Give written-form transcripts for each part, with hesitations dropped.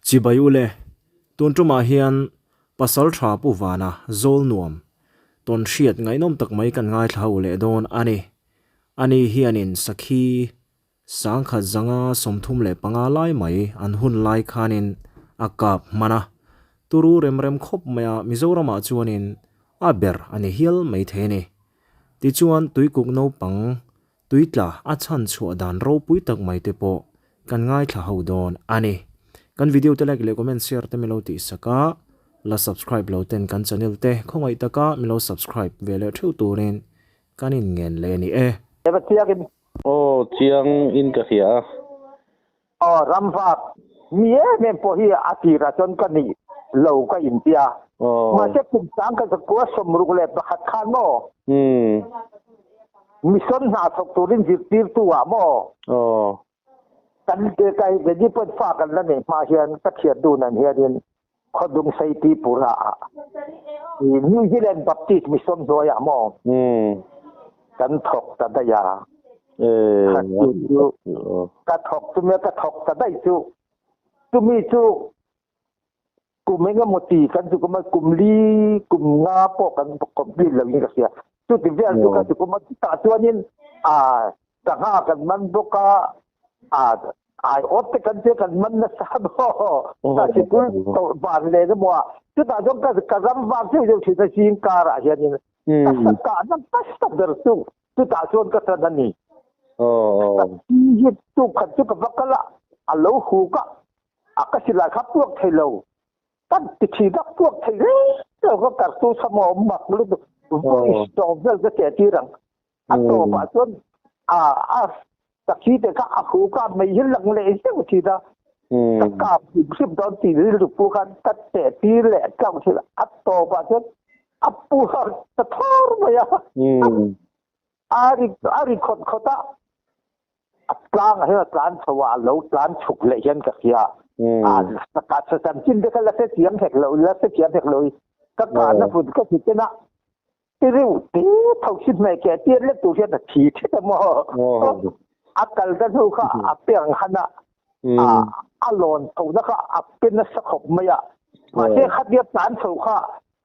Chibai ule, tun tumah hian Pasaltha Pu Vana Zawlnuam tawn hriat ngaihnawm tak mai kan ngaithla ho leh dawn a ni. Ani hianin Sakhi Sangkhat zanga 35 lai mai an hun lai khanin a kap hman a, turu rem rem khawp mai a Mizoramah chuanin a ber a ni hial mai thei a ni. Tichuan tuikuk naupang tuitla a chhan chhuah dan ropui tak mai te pawh kan ngaithla ho dawn a ni. Kan video te like leh comment share te milo tihsak a, la subscribe lo ten kan channel te khawngaih taka milo subscribe ve leh theuh turin kan inngen leh a ni e. Eva chiangin. Aw chiang in ka hria a. Aw ramvak mi em em pawh hi a tirah chuan ka nih lo ka inti a. Mahse kum sang ka zakua 61 khan maw? Mission hna thawk turin zirtirtu ah maw? Kan kai veni pawn fa kan la neih hma hian ka thian dun an hianin Khawdung Seitipura ah New Zealand Baptist Mission hnuaiah maw kan thawk ta daih a. Ka thawk chu ka thawk ta daih chu chumi chu kum engemaw ti kan chu kuma kum li kum nga pawh kan complete lo in ka hria. Chuti vel chu ka chu kuma chutah chuanin a sangha kan man bawk a a ai awt te kan che kan man nasa maw ta sikul to ban le na maw chutah chuan ka ka ram vak deuh deuh thin a zing karah hianin ka saka na nasa ber chu chutah chuan ka tan a ni. Hi tu khat chu ka va kal a a lo huk a a ka silai kha puak thei lo kan ti thi dak puak thei reng lo ka kartu sama awm mak lutuk voice tawng vel ka che tir ang a tawpah chuan a a sakhi te kha a hu ka mai hi lang leh zeuh thin a ka kap hrim hrim dawn tih rilru pu khan ka teh tir leh tlauh thin a tawpah chuan a pu ta thawr mai a a ri a ri khawt khawt a a tlangah hian a tlan chho a a lo tlan chhuk leh hian ka hria a ka chanchin te kha la hrethiam hek lo la hrethiam hek lo i ka kahna hmun ka hmu ten a I reuh te tho si hmeh keh tir lek tur hian a thi thet a maw? A kal ta hnu kha a pe ang han a, a lawn chhohna kha a pe nasa khawp mai a. Mahse khatia tlan chho kha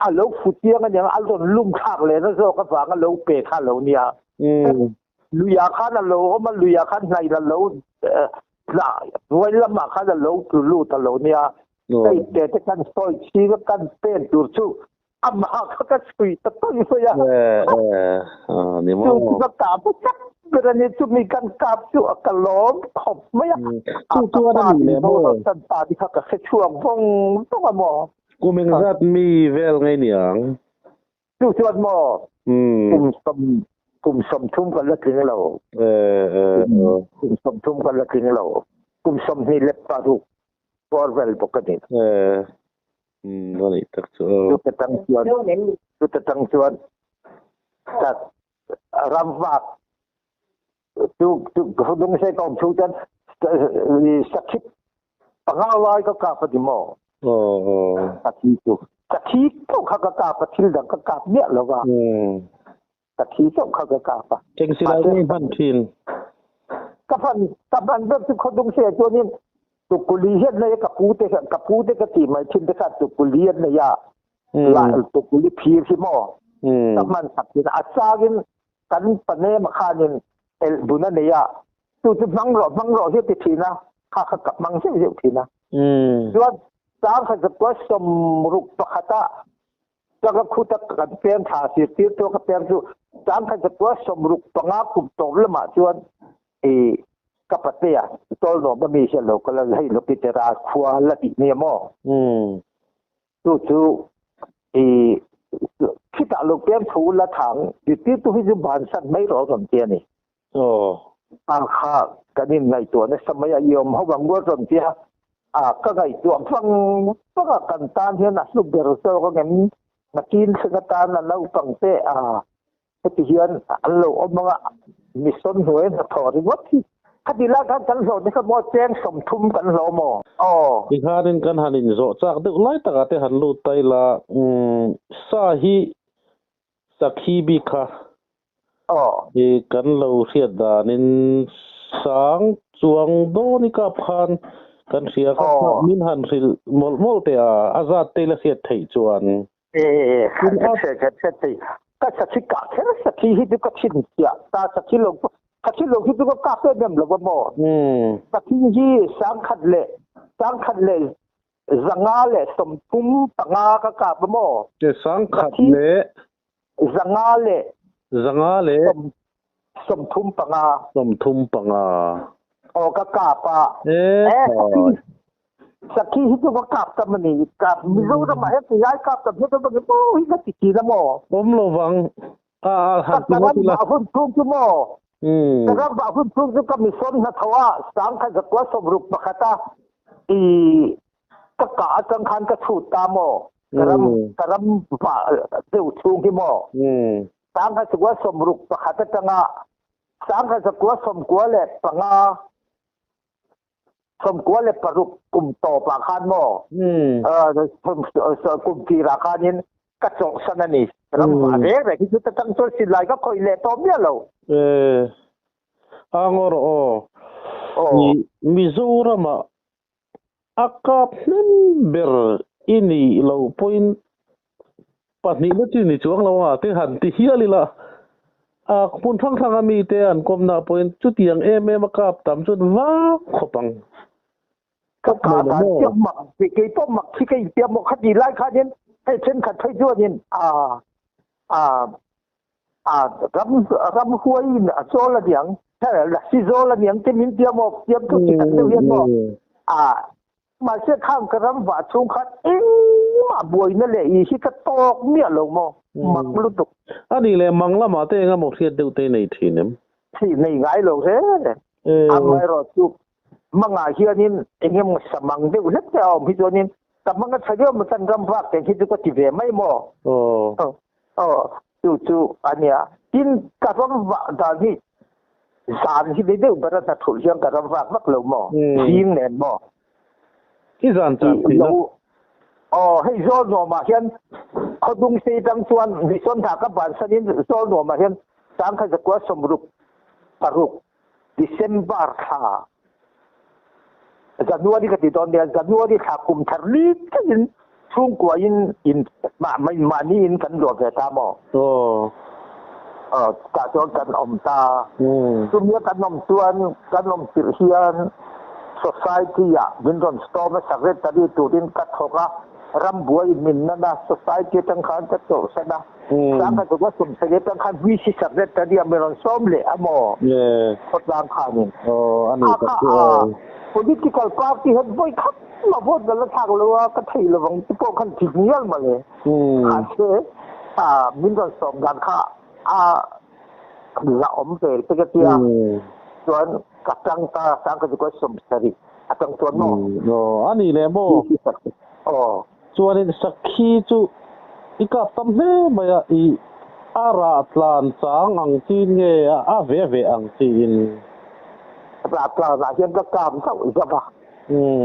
a lo fu chiang a niang, a rawn lum thlak lehna zawk avanga lo pe kha a lo nia. Luiah khan a lo awm a, luiah khan hnaih a lo hnuai lamah khan a lo tlu lut a lo nia. Hei te te kan sawi chhing a, kan pen tur chu amah kha ka chhui ta tawi mai a. Chu chu ka kap a chak ber a ni, chumi kan kap chu a ka lawm khawp mai a. Chu chuan a ni leh maw? Kan pa te kha ka hre chhuak vawng vawng a maw? Kum engzat mi vel ngei niang? Chu chuan maw kum 30 kan la tling lo. Kum 30 kan la tling lo. Kum 26 bawr vel bawk a ni. A nih tak chu aw. Chuta tang chuan chuta tang chuan ka ram vak chu chu lung se ka awm chhung chuan sakhip panga lai ka kap a ni maw? Sakhi chu sakhi chauh kha ka kap a thil dang ka kap miah lo va. Sakhi chauh kha ka kap a. Eng silai nge hman thin? Ka hman ka hman ber chu khawdung se chuanin Tukuli hian nei a ka pu te ka pu te ka tih mai thin te khan tukuli an nei a la tukuli phir hi maw ka hman sak thin a changin kan panema khanin elh bun a nei a chu chu hmang rawh hmang rawh hi a ti thin a kha kha ka hmang zeuh zeuh thin a chuan changkhat zakua 61 ah Chaka khuta kan peng thla sirtir chu ka peng chu changkhat zakua 65 kum tawp lamah chuan i ka patea tol nuam a mi hian lo kal a hei lo Petera khua la tih nia maw chu chu i khitah lo peng thu la thang zirtirtu hi chu bansan mai rawh rawn ti a ni. A kha kan in ngaihtuah nasa mai a i awm ho ang rual rawn tia a ka ngaihtuah vang vang a kan tan hian a hlu ber zawk angem nakin thleng atan a naupang te a Heti hian an lo awm ang a, mission hnuai hnathawh ringawt hi. Khati lai khan kan hlawh te kha maw cheng 30 kan hlawh maw? Aw. Tikhanin kan han inzawh chak deuh lai takah te han lut ta ila, umm sa hi sakhi bik kha. Aw. I kan lo hriat danin sang chuang dawn i kap khan. Kan hria kha min han hrilh mawlh mawlh teh a, a zat te ila hriat theih chuan. E ka hria ka hriat theih. Ka sakhi kah kher sakhi hi chu ka chhinchhiah ta sakhi lo sakhi lo hi chu ka kap em em lo va maw. Sakhi hi sangkhat leh sangkhat leh 535 ka kap a maw. Sangkhat leh Zanga leh. Zanga leh. 35. 35. Aw ka kap a. E thawi. Sakhi hi chu ka kap tam a ni. Kap Mizoram ah hian tilai kap tam hian ka maw hi ka ti thin a maw. Awm lo vang. A a han ti ngawt ila. Ka ram vah hun chhung chu maw. Ka ram vah hun chhung chu ka mission hnathawh a sangkhat zakua sawmruk pakhat a i ka kah atang khan ka chhut ta maw. Ka ram ka ram vah deuh chhung hi maw. 1961 atanga 1995 96 kum tawpah khan maw kum tirah khanin ka chawlhsan a ni. Ram vah reng reng hi chu ta tang chuan silai ka khawih leh tawh miah lo. A ngaw rawh aw. Mizoramah A kap hnem ber i nih loh pawhin pahnihna chu i ni chuang lo a, te han ti hial ila. A hmun hrang hranga mite an kawmna pawhin chutiang em em a kap tam chuan vak khawp ang. Ka kah dan chiah mak kei pawh mak khi ka inpiah maw kha tih lai khanin hei thenkhat phei chuanin a a a ram ramhuaiin a chawl a niang lasi zawl a niang te min tia maw tiam thu chi khat deuh hian maw a mahse khang ka ram vah chhung khan engmah buaina leh i hi ka tawk miah lo maw mak lutuk. A nih leh mang lamah te engemaw hriat deuh te i nei thin em? Thih nei ngai lo hle amaherawh chu mangah hianin engemaw samang deuh hlek te a awm hi chuanin ka hmang a tha viau maw chuan ram vak te hi chu ka ti ve mai maw aw chu chu a nia tin ka ram vah dan hi zan hi deuh deuh ber a hna thulh hian ka ram vak vak lo maw zing nen maw i zan chan thin a aw hei zawl nuamah hian khawdung sei tang chuan mission hna ka bansanin zawl nuamah hian 1966 December thla January ka ti dawn nia January thla kum thar lit takin chhungkua in in mahni in kan luah ve ta maw? Aw. Tah chuan kan awm ta. Chumia kan awm chuan kan awm tirh hian society ah min rawn storm a secretary turin ka thawk a, rambuai in min nan a, society atang khan ka chawlhsan a. Sangha chu ka sum thei atang khan VC secretary a mi rawn sawm leh a maw? Khawtlang khanin. A kha a political party hian vawi khat mah vote ka la thlak lo a, ka thei lovang te pawh khan thik ngial mawle. Mahse min rawn sawm dan kha a la awm ve te ka tia. Chuan ka tang ta Sangha chu ka sum sarih atang chuan maw? Aw, a ni leh maw? Aw. Chuanin sakhi chu i kap tam hle mai a, i a rah tlan chang ang chin nge a ve ve ang chiin? Rah tlan ah hian ka kap zauh zauh a,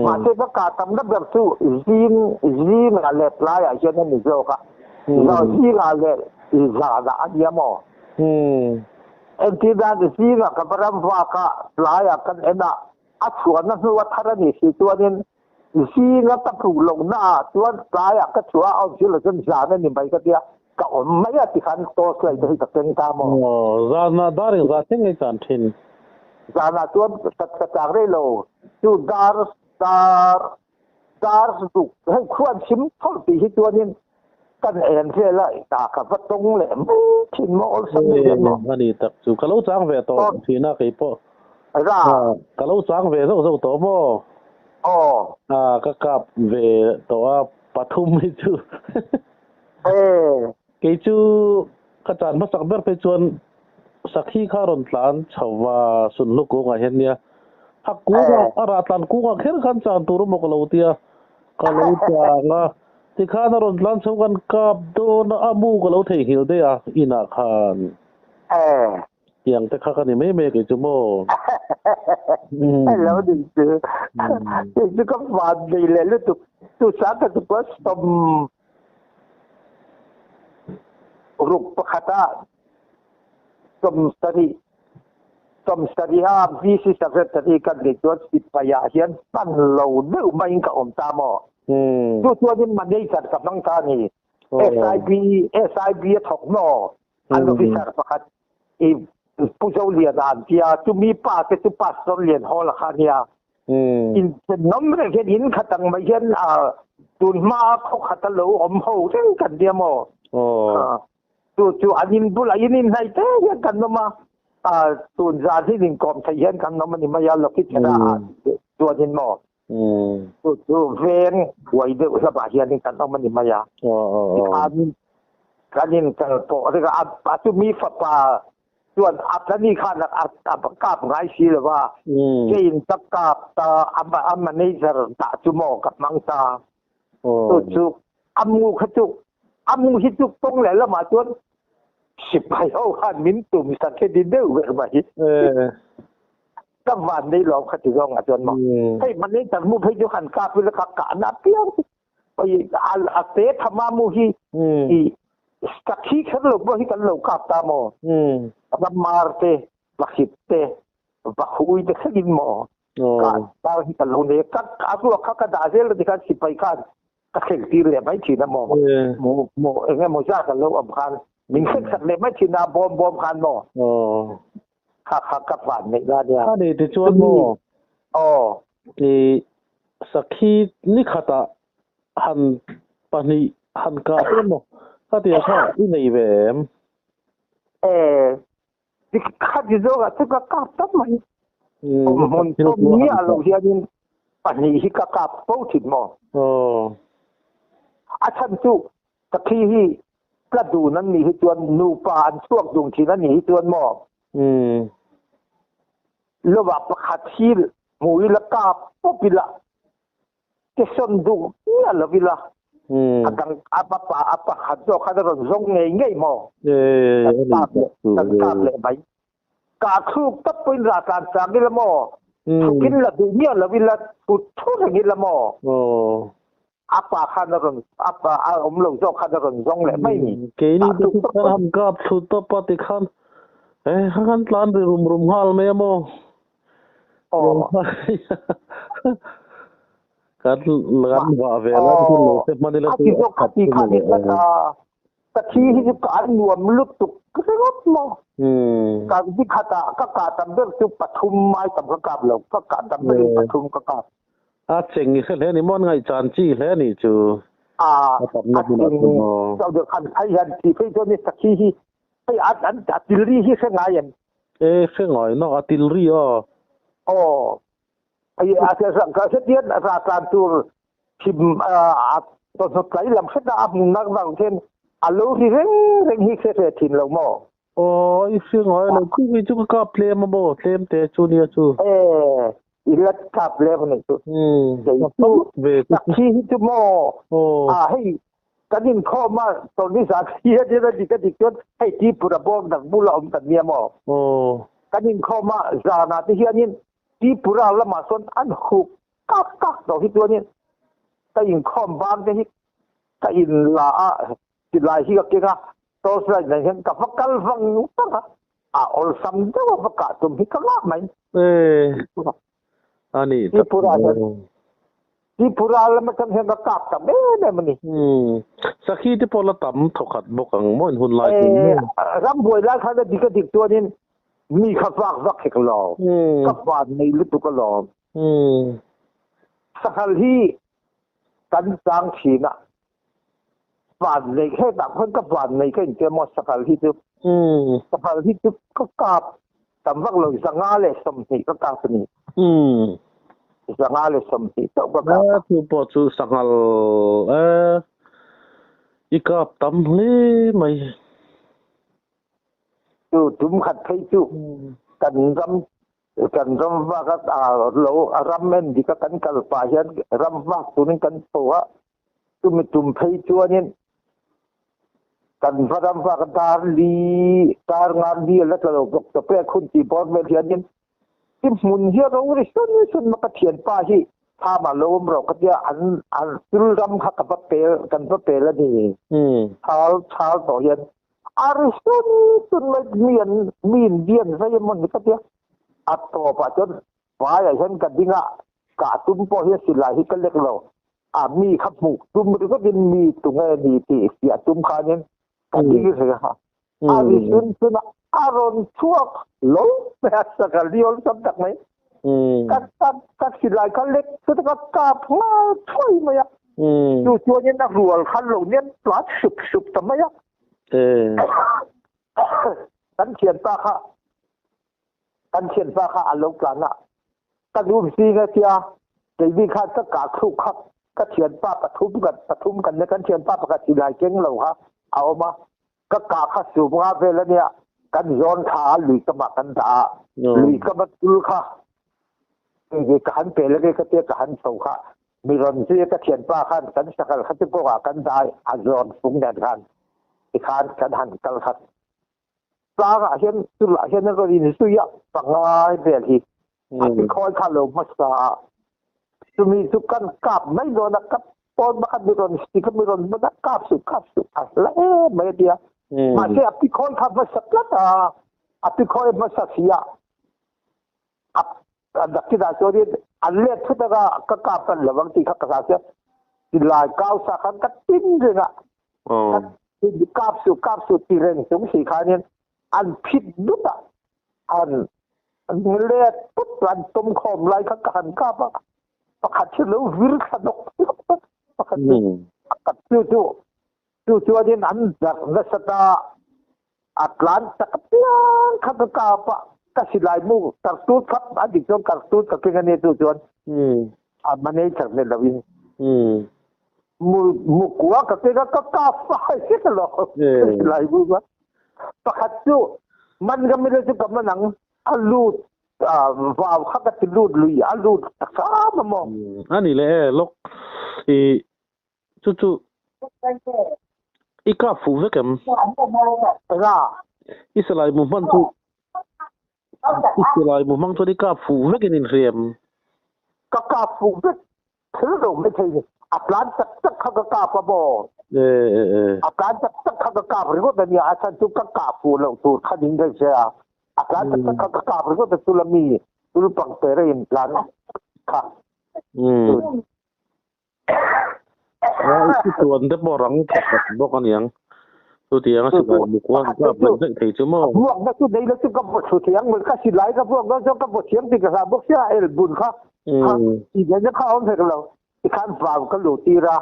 mahse ka kah tamna ber chu zing zingah leh tlaiah hian a ni zawk a, zingah leh zanah a nia maw? Entir nan zingah ka va ram vak a, tlaiah kan en a, a chhuahna hnu a thar a nih si chuanin Zinga ka hmuh lohna ah chuan tlaiah ka chhuah a awm si lo chuan zan a ni mai ka tia, ka awm mai a tikhan torch light te hi ka keng ta maw? Aw, zanah dar engzah thleng nge chan thin? Zanah chuan ka ka chang rei lo, chu dar dar dar ruk hei khuan chhim thawlh tih hi chuanin kan en vel a ta ka va tawng leh mai thin maw awlsam deuh hian maw? A ni tak chu ka lo chang ve tawh thin a kei pawh. Ra. Ka lo chang ve zauh zauh tawh maw? Aw. A ka kap ve tawh a pathum hi chu. E. Kei chu ka chan hmasak ber phei chuan sakhi kha rawn tlan chho va sunhlu kungah hian nia. A kungah a rah tlan kungah kher khan chan tur emaw ka lo tia. Ka lo chang a. Tikhan a rawn tlan chho kan kap dawn a, a mu ka lo theihnghilh daih a inah khan. Tiang te kha ka ni mai mai kei chu maw? Hello ding chu. Kei chu ka van nei leh lutuk. Tu sang ka chu ka sawm ruk pakhat ah 70. Sawmsariha VC Secretary ka nih chuan sipaiah hian hman lo deuh maiin ka awm ta maw? Chu chuanin manager ka hmang ta a ni. SIB SIB a thawk maw? An officer pakhat i Pu Zoliana an tia, chumi pa te chu Pastor Lianhawla kha a nia. Inthenawm reng hian in khat ang mai hian tun hmaa khaw khata lo awm ho reng kan nia maw? Chu chu an in bulah in inhnaih te hian kan awm a, tun zan hi inkawm theih hian kan awm a ni mai a, Lokithera ah chuanin maw chu chu veng huai deuh hlapah hianin kan awm a ni mai a. Tikhan kan inkal pawh reng a, a chumi fapa chuan a tlani khan a kap ngai si lo va, keiin ka kap ta, a manager dah chu maw ka hmang ta. Chu chu a mu kha chu a mu hi chu kawng leh lamah chuan sipai ho khan min tum sak hi ni deuh ber mai. Ka van nei lawm kha ti zawng ah chuan maw. Hei manager mu phei chu han kap ila kha kahna apiang chu a te thama mu hi i sakhi kher lo pawh hi kan lo kap ta maw. Ramar te, Vakhip te, Vakhui te thlengin maw. Ka tar hi ka lo nei a, ka a ruak kha ka dah zel a tikhan sipai khan ka thleng tir leh mai thin a maw maw eng emaw zat a lo awm khan min thleng sak leh mai thin a bawm bawm khan maw kha kha ka van neih na nia. A ni tichuan maw aw i sakhi ni khatah han pahnih han kah emaw ka tia kha i nei ve em? E Khati zawkah chu ka kap tawp mai. Awmhmun tawp miah lo hianin pahnih hi ka kap fo thin maw? A chhan chu ka thi hi tla dun an nih hi chuan nupa an chhuak dun thin a nih hi chuan maw? Lovah pakhat hi hmu ila kap pawp ila Ke sawn duh miah lo ila, a dang a pa a pakhat zawk khan a rawn zawng ngei ngei maw? Kan kap leh kan kap leh mai. Kah thluk tawp pawhin rah tlan chang ila maw? Thukin la duh miah lo ila, thut thu reng ila maw? A pa khan a rawn a pa a awm lo zawk khan a rawn zawng leh mai ni. Keini te chu kan han kap thlu tawp a tikhan kan tlan ri rum rum nghal mai a maw? Kan kan vah ve la hun lo te hman ila chu a khat chu ni le. Ka thi hi chu ka an nuam lutuk ringawt maw. Ka ni khatah ka kah tam ber chu pathum mai tam ka kap lo, ka kah tam berin pathum ka kap. A cheng i hre hle ni maw, an ngaihchan chi hle a nih chu. A cheng khan phei hian thi phei chuan ni sakhi hi hei an a tilri hi hre ngai em? E hre ngai nawk a tilri aw. Aw hei a ka hetian ra tlan tur thim a chawhnu tlai lam hret a a hmun nak nak hian a lo ri reng reng hi hre ve thin lo maw? Aw i hre ngai lo chu kei chu ka kap tlem a maw tlem te chu nia chu. E i la kap tlem a nih chu. Kei chu sakhi hi chu maw a hei Kan inkhawm a, tawlhni zan hi a nia dik a dik chuan hei Tripura border bula awm kan nia maw? Kan inkhawm a, zanah te hianin Tripura lamah sawn an huk kak kak tawh hi chuanin ka inkhawm bang te hi ka inla a, silai hi ka keng a, torch light nen hian ka va kal vang vang a, a awlsam deuh a va kah tum hi ka ngah mai. A nih tak Tripura hian Tripura lam atang hian ka kap tam em em a ni. Sakhi te pawh la tam thawkhat bawk ang maw in hun lai chu maw? Rambuai lai khan a dik a dik chuanin mi kha vak vak hek lo. Ka van nei lutuk alawm. Sanghal hi kan chang thin a, van nei hetah khan ka van nei ka intia maw sanghal hi chu. Sanghal hi chu ka kap tam vak lo 120 ka kap a ni. 120 chauh ka kap a. Chu pawh chu sanghal i kap tam hle mai. Chu tum khat phei chu kan ram Kan ram vak a lo a ram en dik a kan kal pah hian ram vak turin kan chho a, chumi tum phei chuanin kan va ram vak a dar li dar nga li a la tla lo bawk tawp e a khun tih bawr vel hianin ti hmun hi a ro ri sun sun a ka thianpa hi thlam ah lo awm rawh ka tia an an thil ram kha ka va pel kan va pel a ni thal thal tawh hian a ri sun sun mai mi an mi in bian zai emaw ni ka tia. A tawpah chuan vaiah hian ka ding a, kah tum pawh hian silai hi ka lek lo. A mi kha hmuh tum ringawtin mi tunge ni tih fiah tum khanin ka ding reng a. A ri sun sun a, a rawn chhuak lo mai a, sangha li awlsam tak mai. Ka ka silai kha lek chut a, ka kap nghal thuai mai a. Chu chuanin a rual kha lo nem tlat sup sup ta mai a. Kan thianpa kha kan thianpa kha a lo tlan a, ka nu zing a tia keini khan ka kah thluk kha ka thianpa pathum kan pathum kan nia kan thianpa pakhat silai keng lo kha a awm a, ka kah kha sum nga vel a nia kan zawn thla a lui kamah kan dah a, lui kama tul kha ka han pel ange ka tia ka han chho kha mi rawn zui a ka thianpa khan kan sakal kha chu kawngah kan dah a, a zawn fung nen khan tikhan kan han kal khat. Tlangah hian chullah hian an rawn inzui a, pangai vel hi a ti khawi kha lo hmasa a, chumi chu kan kap mai dawn a, ka pawn pakhat mi rawn si kha mi rawn hman a, kap suh kap suh a hla em mai a ti a, mahse a pi khawi kha hmasa tlat a, a pi khawi hmasa si a, a dakinah chuanin an let thut anga ka kap kan lo ang tih kha ka hlau sia, silai kau sa khan ka tin reng a, kap suh kap suh ti reng chung si khanin an phit dut a, an let tut an tum khawm lai kha ka han kap a, pakhat hi lo vir thla nawk nawk a, pakhat chu pakhat chu chu chu chuanin an darh nasa ta a tlan tak apiang kha ka kap a, ka silai mu kartut kha a dik chuan kartut ka keng a nia chu chuan a manager hmel lo in mu mu kua ka keng a ka kap fai vek lo ka silai mu kha pakhat chu man ka mila chu ka man ang a lut vau kha ka ti lut lui a lut tak hram a maw. A ni leh e lawk i Chu chu i kap fuh vek em? Ra. I silai mu hman chu i silai mu hmang chuan i kap fuh vek in inhria em? Ka kap fuh vek thil lo mai thei ni. A tlan tak tak kha ka kap a maw? E e e. A tlan tak tak kha ka kap ringawt a nia, a chhan chu ka kah fuh loh tur kha ning daih se a. A tlan tak tak kha ka kap ringawt a chula mi tulpang per a intlan kha. Umm. I tuan te pawh rang tha tak bawk a niang. Chutiang a silai muk a kap leh daih thei chu maw? Vuakna chu nei la chu ka vaw thlu thei ang mawle. Ka silai ka vuak dawn chuan ka vaw thiam tih ka hlau bawk sia el bun kha kha tihnaihna kha a awm hek lo. Tikhan vau ka luh tir a,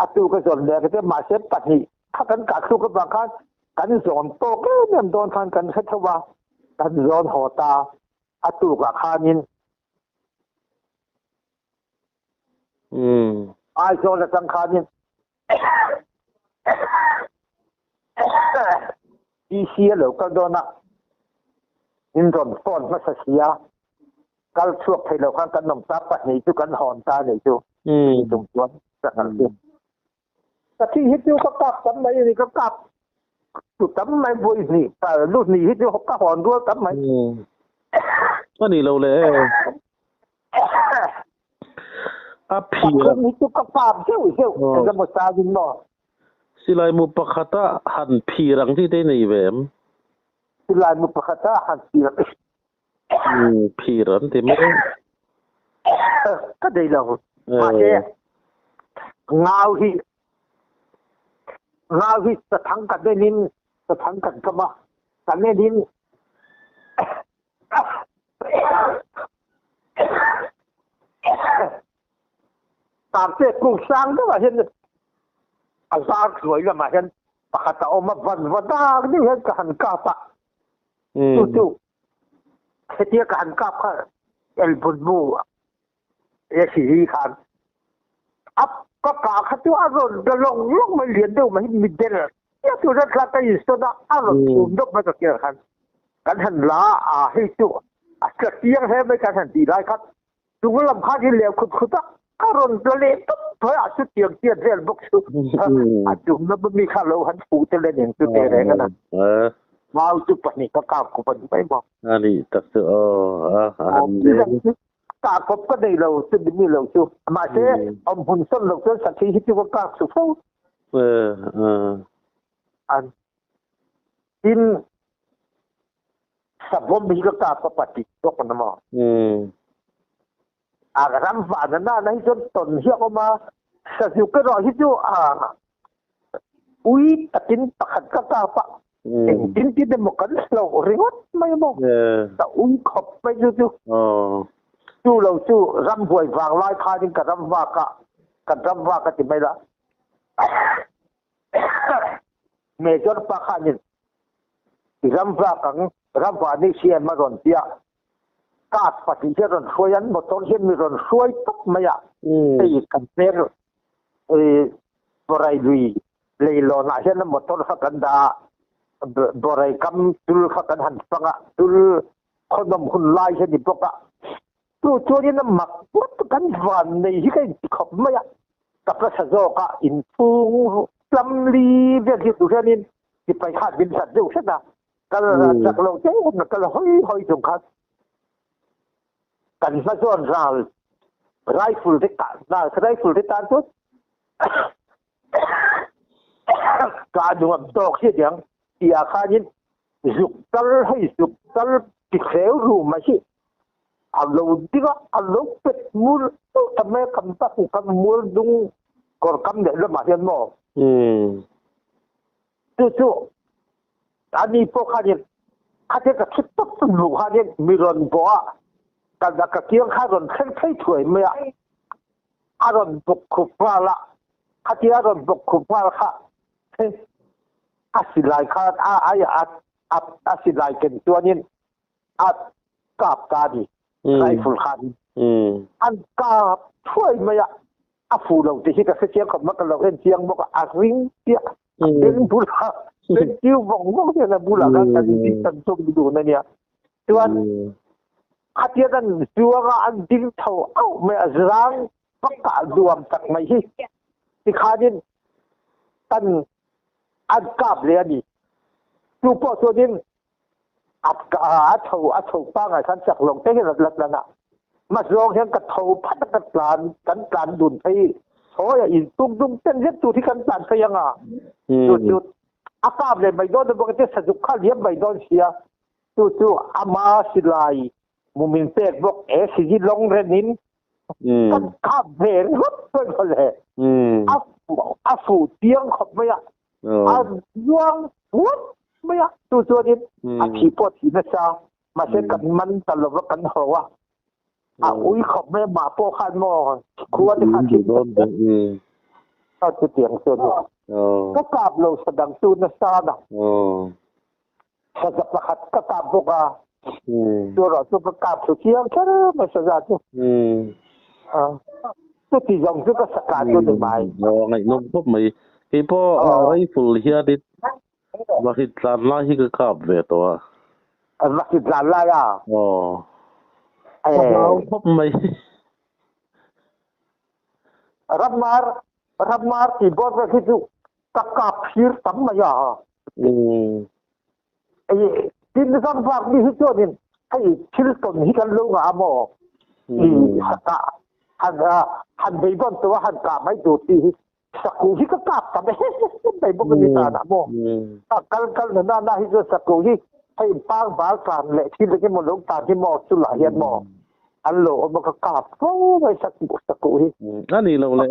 a tu ka zawn leh ka tia mahse pahnih kha kan kah thluk avang khan kan zawn tawk em em dawn khan kan hre tho a, kan zawn haw ta a tukah khanin Aizawl atang khanin PC a lo kal dawn a, in rawn phone hmasa si a, kal chhuak thei lo khan kan awm ta, pahnih chu kan hawn ta a nih chu, tih tum chuan ka nghal chu. Ka thi hi chu ka kap tam mai a ni, ka kap tu tam mai vawi hnih, lu hnih hi chu ka hawn rual tam mai. A nih lo le e. A phir. Pathum hi chu ka kap zeuh zeuh, eng emaw changin maw. Silai mu pakhata han phir ang tih te i nei ve em? Silai mu pakhata han phir ang. Phir an ti mai. Ka nei lo. Mahse ngau hi ngau hi sathang kan en in sathang kan kam a, kan en in Tarte kung sang deuhah hian a zar hnuai lamah hian pakhat a awm a, van va dak deuh hian ka han kap a. Chu chu hetia ka han kap kha elbunmu e si hi khan a ka kah kha chu a rawn la lawng lawng mai lian deuh mai mi der tia chu rat hla ka insawn a a rawn phum deuh mai ka ker khan kan han la a hei chu a tla chiang hle mai kan han tih lai khan Chung lam kha hi leu khut khut a, ka rawn tla leh tawp phai a chu tiang chiat vel bawk chu a chung lam mi kha lo han fuh te le ning chu te reng a na. Mau chu pahnih ka kap kawp a ni mai maw. A nih tak chu aw a han leng. Kah kawp ka nei lo chu ni mi lo chu. Mahse awm hmun sawn lo chuan sakhi hi chu ka kak su fo. An tin. Savawm hi ka kap a pahnih bawk an awm a. A ram vahna nana hi chuan tawn hi a awm a, sazuk erawh hi chu a ui takin pakhat ka kap a, engtin tin emaw kan hloh ringawt mai maw, ka ui khawp mai chu chu. Chu lo chu rambuai vang lai khanin ka ram vak a, kan ram vak a ti mai la. Major pa khanin i ram vak ang, ram vah ni si em a rawn ti a, car pahnih hi a rawn hruai an motor hian mi rawn hruai tawp mai a, hei kan hmel Borai lui leilawn ah hian a motor kha kan dah a, Borai kam tul kha kan han fang a, tul khawnawm hun lai hi a ni bawk a, chu chuanin a mak ngawt kan van nei hi ka inti khawp mai a, ka hmasa zawk a inchhung tlam li vel hi tur hianin sipai khan min hlat deuh hret a, kal chak lo deuh na kal hawi hawi chung khan kan hma zawn ral rifle te kah rifle te tan chuan kah nuam tawk hi aniang tih ah khanin zuk tal hei zuk tal ti hreu ru mai hi a lo ding a a lo pet mur ta mai a kan tak kan mual dung kawr kam leh lamah hian maw chu chu ani pawh khanin khatia ka thi tawp tawp luh khanin mi rawn bawh a ka ka kiang kha rawn thleng phei thuai mai a a rawn bawk khup nghal a khatia a rawn bawk khup nghal kha a silai kha a a a a silai ken chuanin a kap ta a ni rifle khan an kap thuai mai a a fu lo tih hi ka hre chiang khawp mai ka lo en chiang bawk a a ring chiah a beng bulah beng chiu vawng vawng hian a bulah khan kan ding kan tum dun a nia chuan khatia kan zuanga an ding tho auh mai a zang pakah nuam tak mai hi tikhanin kan an kap leh a ni chu pawh chuanin a a tho a tho pangai khan chak lo te hian a la tlan a ma zawng hian ka tho phat a ka tlan kan tlan dun phei sawi a in tung dung ten zet tur hi kan tlan phei anga chu chu a kap leh mai dawn bawk te sazuk kha liam mai dawn sia chu chu ama silai mumin pek bawk e siji long ren in kan kap ve ringawt mai mawle a a fu chiang khawp mai a a zuang puat mai a chu chuanin a thi pawh thi nasa mahse kan man ta lova kan haw a a ui khawp mai mah pawh khan maw khua te kha thi a chu tiang chu ani ka kap lo sadang chu nasa na saza pakhat ka kap bawk a chu erawh chu ka kap thlu chiang kher mai saza chu chuti zawng chu ka saka chu ni mai ngaihnawm khawp mai kei pawh rifle hianin vahrit tlan lai hi ka kap ve tawh a vahrit tlan lai a aw ka hlau khawp mai ramar ramar tih bawr vel hi chu ka kap phir tam mai a tin ram vak mi hi chuanin hei thil tawn hi kan lo ngah a maw i saka han han beidawn tawh a han kah mai tur tih hi saku hi ka kap tam em mai bawk a ni tan ah maw kal kal na na hi chuan saku hi hei pang bal tlan leh thil eng emaw lo tan hi maw chulah hian maw an lo awm a ka kap fo mai saku saku hi a ni lo le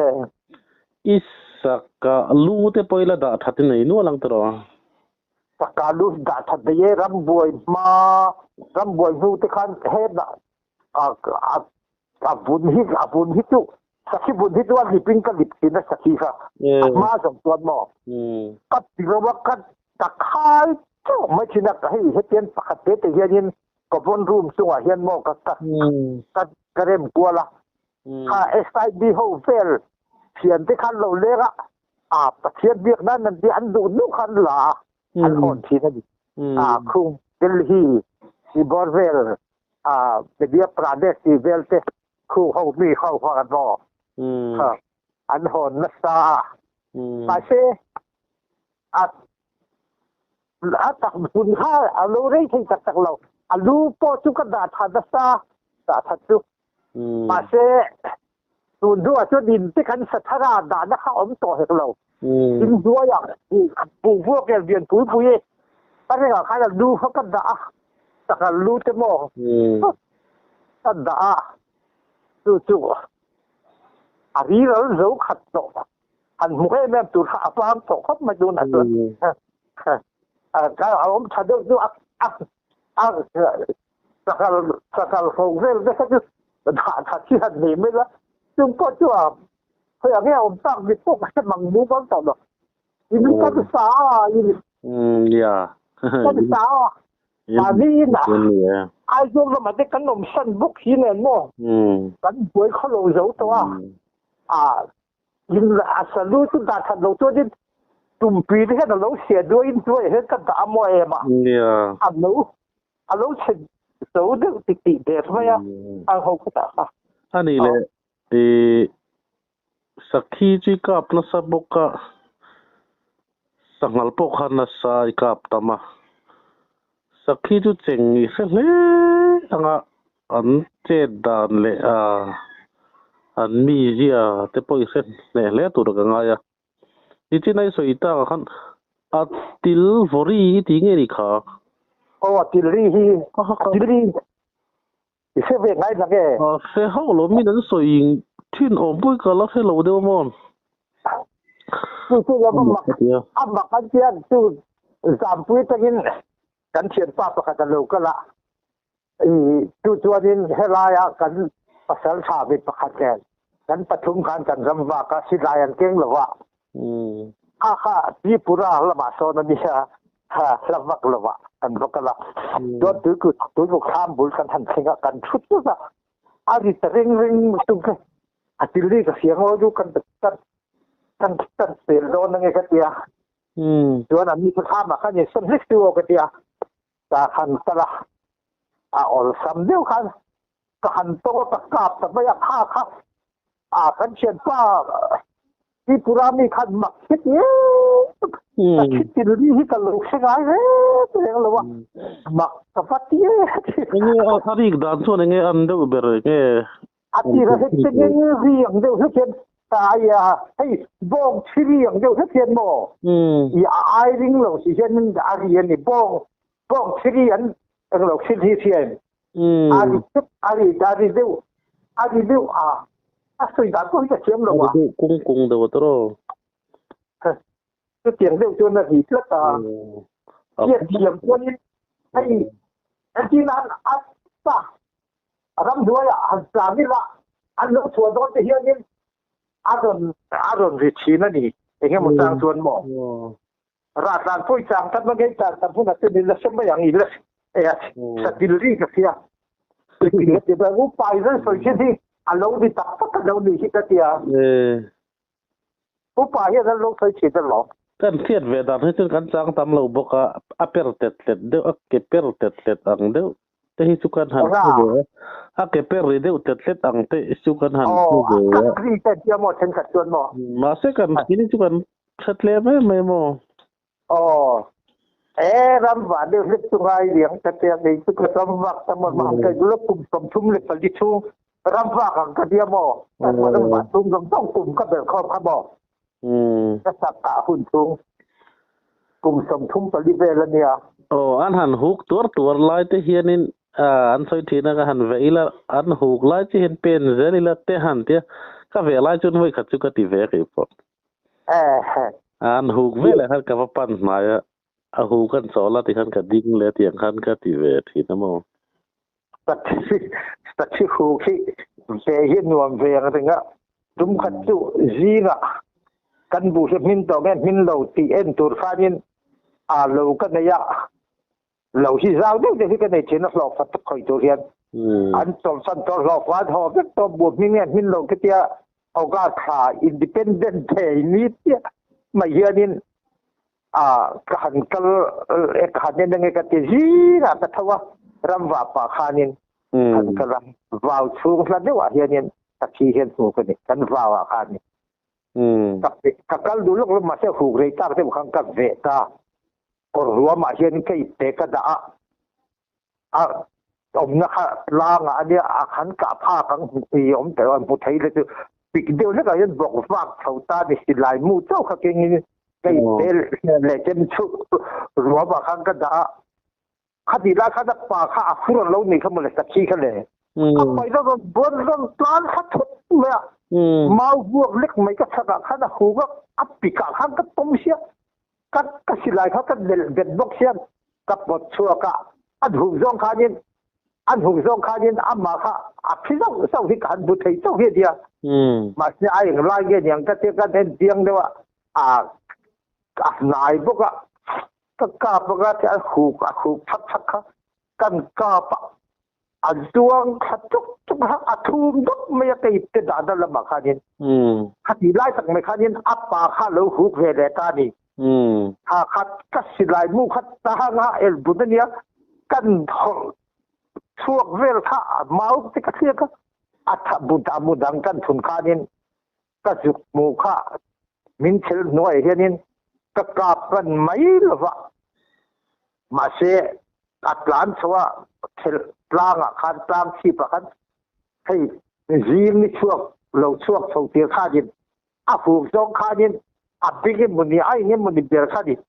e i saka lu te pawh ila dah that in nei nual ang tiraw saka lu dah that nei e rambuai hma rambuai hnu te khan hetah a a a vun hi a vun hi chu sakhi vun hi chuan lip in ka lip thin a sakhi kha a hma zawng chuan maw ka ti lo a ka ka khai teuh mai thin a hei hetian pakhat te te hianin common room chungah hian maw ka ka ka ka rem kual a kha SIB ho vel thian te khan lo leng a a Pathian biak nan an tia an duh duh khan la a an hawn thin a ni a khung Delhi Sibor vel a Madhya Pradesh tih vel te khu ho mi ho kha an maw kha an hawn nasa a mahse a a tak hun kha a lo rei thei tak tak lo a lu pawh chu ka dah tha nasa dah that chu mahse tun hnuah chuan in te kan sa thar a dahna kha awm tawh hek lo in hnuaiah buh vuak leh lian pui pui e. A ringah khan a lu kha ka dah a, sanghal lu te maw ka dah a, chu chu a riral zo khat tawh. Han hmu em em tur kha a vang tawh khawp mai tunah chuan. A awm tha deuh chu a a sanghal sanghal ho vel te kha chu dah that hi han nei mai la, chung pawh chu a khawiah nge a awm tak ni pawh ka hre mang mumal tawh lo. In kan sa a in nia kan sa a mahni in a Aizawl lamah te kan awm san bawk hi nen maw kan buai khaw lo zo tawh a a in a salu chu dah that lo chuanin tumpui te hian a lo sia duai in hnuaiah hian ka dah a maw em a a lo a lo chhe zo deuh ti tih der mai a a ho ka dah kha. Ani leh i Sakhi chu i kap nasa bawk a, sanghal pawh kha nasa i kap tam a. Sakhi chu cheng i hre hle ang a, an chet dan leh an mizia te pawh i hre hneh hle tur ka ngai a. Nichin a i sawi tak ah khan a til vawri i ti nge ni kha? Aw a til ri hi, a til ri I hre ve ngai la nge? A hre hauh lo, min an sawi thin awm pawh i ka la hre lo deuh maw? Chu chu lo va mak, a mak an tia chu Zampui atangin kan thianpa pakhat a lo kal a, i chu chuanin helaia kan pasal tha mi pakhat nen kan pathum khan kan ram vak a, silai an keng lo va, Kha kha Tripura lamah sawn a nia, hla vak lovah kan va kal a. Chuan tuikuk tuikuk thlam bul kan han thleng a, kan thu tut a, a ri ta ring ring tung kha a til ri ka hria ngawi chu kan kan kan kan pel dawn ange ka ti a. Chuan an ni chu thlamah khan insawn hlek chu aw ka ti a, ka han kal a, a awlsam deuh khan ka han tawng a, ka kap ta mai a, kha kha a kan thianpa Tripura mi khan mak heti em ka thi til ri hi ka lo hre ngai reng reng lo a, mak ka va ti em. Enge a rik dan chuan enge an deuh ber enge a tir a heti eng ri ang deuh hlek hian ai a hei bawng thi ri ang deuh hlek hian maw i a ai ring lo si hian a ri a ni bawng bawng thi ri an eng lo thil hi hria em A ri tep a ri a ri deuh a ri deuh a a sawi dan pawh hi ka thiam lo a. A ri deuh kung kung deuh a tawrh. Chutiang deuh chuan a ri tlat a. Hriat thiam chuanin hei entir nan a ta ramhnuaiah han tlan ila an lo chhuah dawn te hianin a rawn a rawn ri thin a ni engemaw chang chuan maw. Rah tlan pawh i chang tam a ngei tan tam hunah chuan i la hre mai ang i la sa dil ri ka hria. Ti ti ba u pai zan sawi thin hi a lo ni tak tak a lo ni hi ka tia. U pa hian an lo sawi thin alawm. Kan hriat ve dan hi chuan kan chang tam lo bawk a, a per tet tlet deuh, a ke per tet tlet ang deuh te hi chu kan han hre ve a, a ke per ri deuh tet tlet ang te chu kan han hre ve a. Aw, a ri te tia maw thenkhat chuan maw? Mahse kan thil hi chu kan Hre tlem em mai maw? Aw. E ram vah deuh hlek chu ngai liang ka tia kei chu ka ram vak ta maw mah ka la kum 34 chhung ram vak ang ka tia maw kan ram vah chhung zawng zawng kum ka belh khawm kha maw ka sak kah hun chhung kum 34 vel a nia. Aw an han huk tuar tuar lai te hianin an sawi thin a ka han veh ila an huk lai che hian pen zel ila te han tia ka veh lai chuan vawi khat chu ka ti ve kei pawh. An huk ve leh khan ka va pan hnai a, a huk an chawl a tikhan ka ding leh tiang khan ka ti ve thin a maw. Sakhi huk hi ve hi nuam ve ang reng a, tum khat chu zingah kan buh hi hmin tawh nge hmin lo tih en tur khanin a lo ka nei a, lo hi zau deuh deuh hi ka nei thin a hlawh fat tak khawih tur hian an chawlhsan tawh hlawh fat haw vek tawh buh hming nge hmin lo khi tia August thla Independent Day ni chiah mai hianin a ka han kal e ka han en ange ka ti zingah ka tho a ramva pah khanin han kal a vau chhung hla deuhah hianin sakhi hian hmu ka ni kan vau ah khan ni ka kal duh lawk lawk mahse huk rei tak deuh khan ka veh ta. Kawr ruamah hian ka ipte ka dah a, a awmna kha tlangah a nia, a khan kah phak ang i awm teh a, hmu thei le chu pik deuh hlekah hian bawk vak chho ta ni silai mu chauh kha kengin Ka ipte leh chem chu ruam ah khan ka dah a. Khati lai khan a pa kha a fur lo ni kha mawle sakhi kha le. A pai la rawn buan rawn tlan kha thut mai a. Mau vuak lek mai ka chhak ah khan a huk a, a pik ah khan ka tawm sia. Ka ka silai kha ka delh bet bawk hian ka pawt chhuak a. A huk zawng khanin an huk zawng khanin amah kha a phi zauh zauh hi ka han bu thei chauh hi a nia. Mahse a englai nge niang ka tia ka en chiang deuh a, a a hnai bawk a. Ka kap anga te a huk a huk thak thak kha kan kap a, a zuang thla tuk tuk a, a thum dup mai a kei te dahna lamah khanin. Khati lai tak mai khanin a pa kha a lo huk ve leh ta a ni. Kha kha ka silai mu kha tang a el bun a nia, kan hawlh chhuak vel kha a mau te ka thliak a, a tha bu dah mu dang kan thun khanin ka zuk hmuh kha min thil hnuaiah hianin ka kap hman mai lo va, mahse a tlan chho a, thil tlangah khan tlang chhipah khan hei zing ni chhuak lo chhuak chho tir khanin a huk zawng khanin a bing emawni a eng emawni ber khanin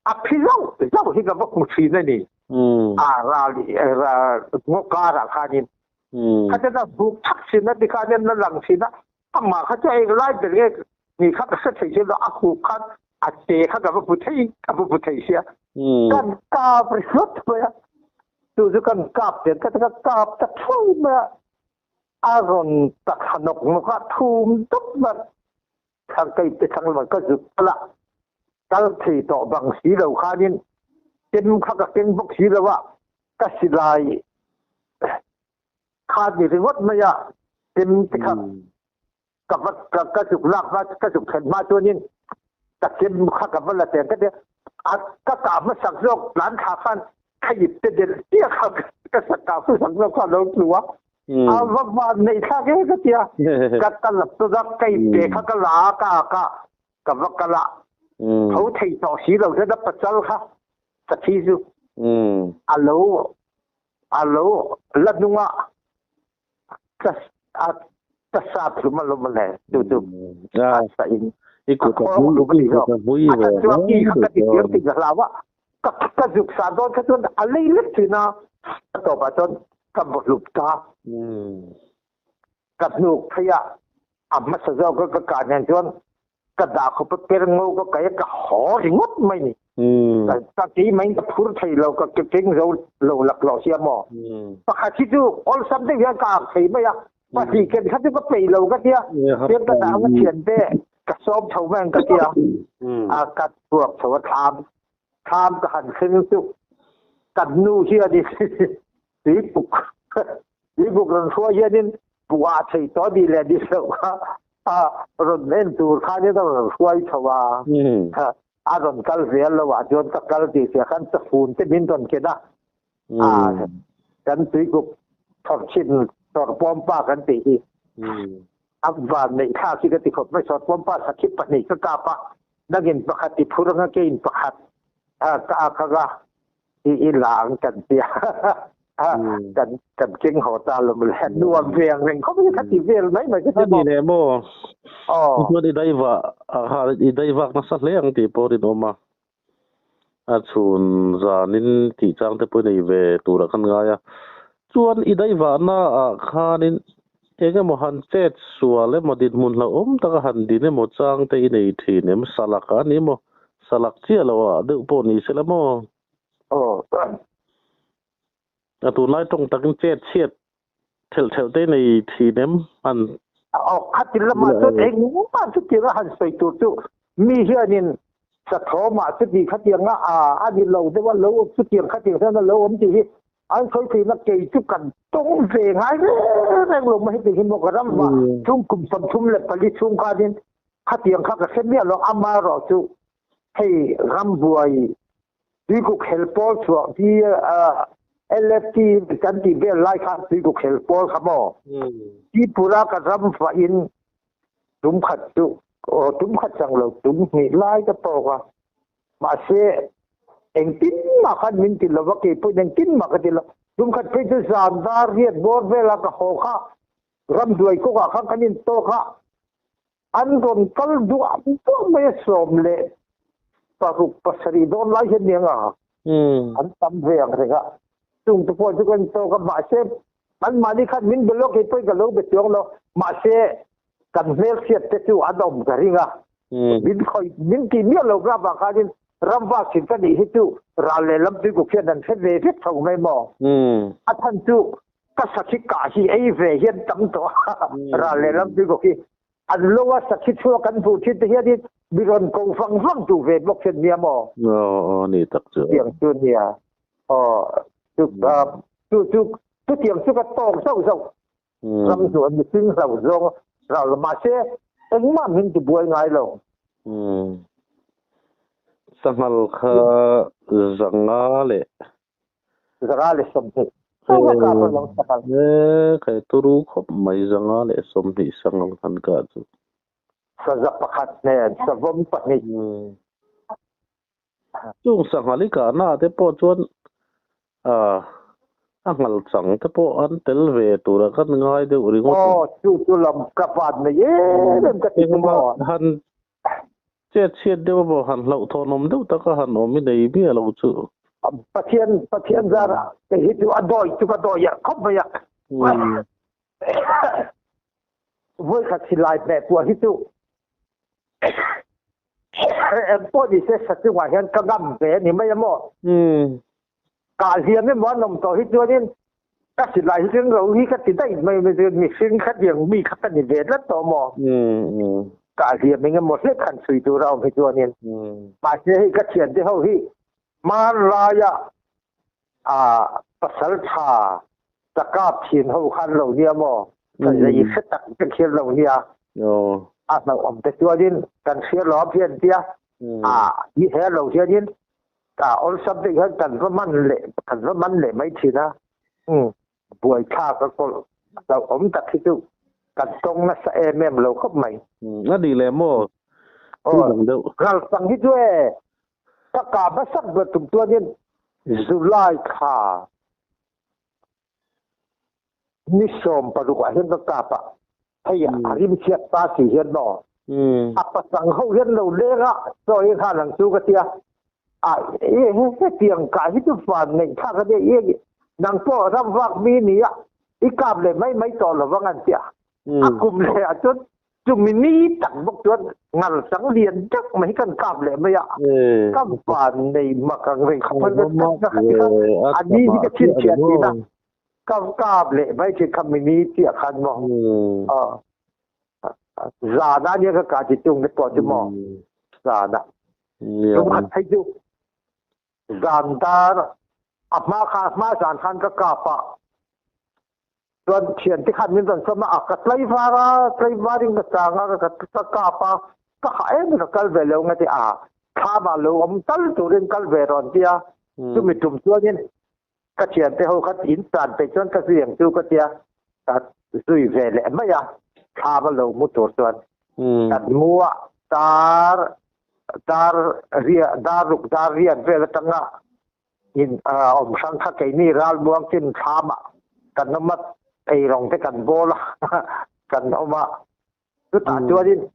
a phi zauh zauh hi ka va hmu thin a ni. A ral ngaw karah khanin khatin a huk thak thin a tikhanin a lang thin a, amah kha chu eng lai ber nge ni kha ka hre thei si lo, a huk khan a che kha ka va hmu thei ka va hmu thei sia. Kan kap ringawt mai a, chu chu kan kap nen kha ka kap ta thuai mai a, a rawn taksa nawk nawk a, thum dup mai a. Thlang ka ipte thlang lamah ka zuk kal a, kal thei tawh bang si lo khanin chem kha ka keng bawk si lo a, ka silai kha ni ringawt mai a, chem te kha ka va ka zuk lak hma ka zuk thlen hma chuanin ka chem kha ka va la teng ka tia, a ka kah hmasak zawk tlan thla khan ka ipte delh chiah kha ka kah hmasak zawk kha a lo tlu a. A va van neih thlak e ka tia. Ka kal a tuna ka ipte kha ka la a ka ak a, ka va kal a. Tho thei tawh si lo hian a pachal kha ka thi chu a lo a lo la hnung a ka a ka sat hlum alawm mawle chu chu a sa in a khawng hlum a ni zawk. A chhan chu a ki kha ka ti thiam tih ka hlau a. Ka ka zuk sa dawn kha chuan a lei lek thin a, a tawpah chuan ka vaw hlup ta. Ka hnuk phei a, a hmasa zawk a ka kah nen chuan ka dah khawp a per ngo ka kai a, ka haw ringawt mai ni. Ka keimah in ka phur thei lo, ka keng zo lo laklawh sia maw. Pakhat hi chu awlsam deuh hian ka ak thei mai a, pahnih ken kha chu ka peih lo ka tia, tiang ka dah ang a thiante ka sawm chho mai ang ka tia, a ka chhuak chho a thlam thlam ka han thleng chu kan nu hianin tuipuk tuipuk rawn hruai hianin buah thei tawh ni leh ni loh kha a rawn en tur khanin a rawn hruai chho a, a rawn kal zel lo ah chuan ka kal tih hria khan chafun te min rawn ken a, a kan tuikuk thawr chhin thawr pawmpa kan tih hi a van neih thlak hi ka ti khawp mai thawr pawmpa sakhi pahnih ka kap a nangin pakhat i phur anga keiin pakhat ka ak anga i i la ang kan tia kan kan keng haw ta lo le nuam ve ang reng khawp hi ka ti vel mai mai ka ti ni le maw chuan i daiva ha i daivak nasa hle ang tih pawh rinawm a A chhun zanin tih chang te pawh i nei ve turah khan ngai a. Chuan i daivahna ah khanin eng emaw han chet sual emaw dinhmun hlauhawm taka han din emaw chang te i nei thin em? Salak a ni maw? Salak chiah lo ah deuh pawh ni se la maw? A tunlai tawng takin chet chhiat thelh thelh te i nei thin em? Han Aw, khatin lamah chuan engmah chutianga han sawi tur chu mi hianin sathawmah chuti khatianga a a ni lo deuh a, lo chutiang khatiang hian a lo awm tih hi an sawi thin a, kei chu kan tawng ve ngai reng reng lo mai heti hi maw ka ram vah chung kum 34 chhung khanin khatiang kha ka hre miah lo, amaherawh chu hei rambuai Tuikuk hel pawl chhuah hi LFT kan tih vel lai khan tuikuk hel pawl kha maw? Tripura ka ram fah in tum khat chu aw tum khat chang lo tum hnih lai ka tawk a. Mahse engtin mah khan min ti lova kei pawhin engtin mah ka ti lo. Tum khat phei chu zan dar riat bawr vela ka haw kha ramduai kawngah khan kan intawk a. An rawn kal duah duah mai a sawm leh. paruk pasarih dawn lai hian nia nga an tam ve ang reng a. Chung te pawh chu kan tawk a, mahse anmahni khan min be lawk hi pawi ka lo be chuang lo, mahse kan hmelhriat te chu an awm ka ring a. Min khawih min tih miah lo ka avang khanin ramvak thin ka nih hi chu ral leh lam tuikuk hian an hre ve vek tho mai maw? A chhan chu ka sakhi kah hi ei ve hian tam tawh a, ral leh lam tuikuk hi an lo a sakhi chhuak an hmuh thin te hianin mi rawn ko vang vang duh ve bawk hian nia maw? Aw aw ni tak chu. Tiang chu nia. Aw chu chu chu chutiang chu ka tawk zauh zauh. Ram hnu an mihring hlo zawng rau lo mahse engmah min ti buai ngai lo. Sanghal kha zanga leh. Zanga leh 20. Chauh a kap a lo sanghal. E khai turu khawp mai zanga leh 20 sanghal han kah chu. Saza pakhat nen savawm pahnih. Chung sanghal i kahna te pawh chuan a nghal chang te pawh an tel ve tura kan ngai deuh ringawt. Aw, chu chu lam ka van nei em em ka ti chu maw. Han chet chhiat deuh emaw han hlauhthawnawm deuh taka han awm i nei miah lo chu. Pathian Pathian zara kei hi chu a dawi chu ka dawi ah khawp mai a. Vawikhat silai hmeh puah hi chu Eng pawh ni se sa chungah hian ka ngam ve a ni mai a maw? Kah hliam emaw an awm tawh hi chuanin ka silai hi ring lo hi ka ti daih mai mai chuan mihring khatiang mi kha ka ni ve tlat tawh maw? Kah hliam eng emaw hlek han chhui tur a awm hi chuanin mahse hei ka thiante ho hi hmanlaia pasal tha ka kap thin ho khan lo nia maw? Ka zei hre tak vek hian lo nia. A hlauhawm te chuanin kan hria lawm hian tia a ni he lo hianin a awlsam deuh hian kan va man leh kan va man leh mai thin a. Buaithlak a kawlh hlauhawm tak hi chu kan tawng nasa em em lo khawp mai. A nih leh maw? Ralsang hi chu e ka kah hmasak ber tum chuanin July thla Ni 16 ah hian ka kap a, hei a rim chhiat ta si hian maw a pasang ho hian lo leng a, chaw ei nghal ang chu ka tia, a e hetiang kah hi chu van neih thlak a nia, e nang pawh ram vak mi i ni a, i kap leh mai mai tawh lovang an tia, a kum leh ah chuan Chumi ni tak bawk chuan ngalchang lian deuh mai hi kan kap leh mai a, ka van nei mak ang reng kha phal ve tak na kha ti kha a ni hi ka chhinchhiah thin a, ka kap leh mai thin kha mi ni chiah khan maw zan ah nia ka kah chi chung te pawh chu maw zan ah tum khat phei chu zan dar a hma kha hma zan khan ka kap a. Chuan thiante khan min rawn sawm a, a ka tlaivar a, tlaivarin ka chang a, ka ka kap a, ka hah em ka kal ve lo nga ti a, thlam ah lo awm tal turin kal ve rawn ti a, chumi tum chuanin ka thiante ho kha in tan peih chuan ka zui ang chu ka tia, ka zui ve leh mai a, thlam a lo mu tur chuan kan mu a, dar dar ria dar ruk dar riat vel atanga In awm hrang kha keini ralmuang chin thlam ah kan awm a, eirawng te kan bawl a, kan awm a. Chutah chuanin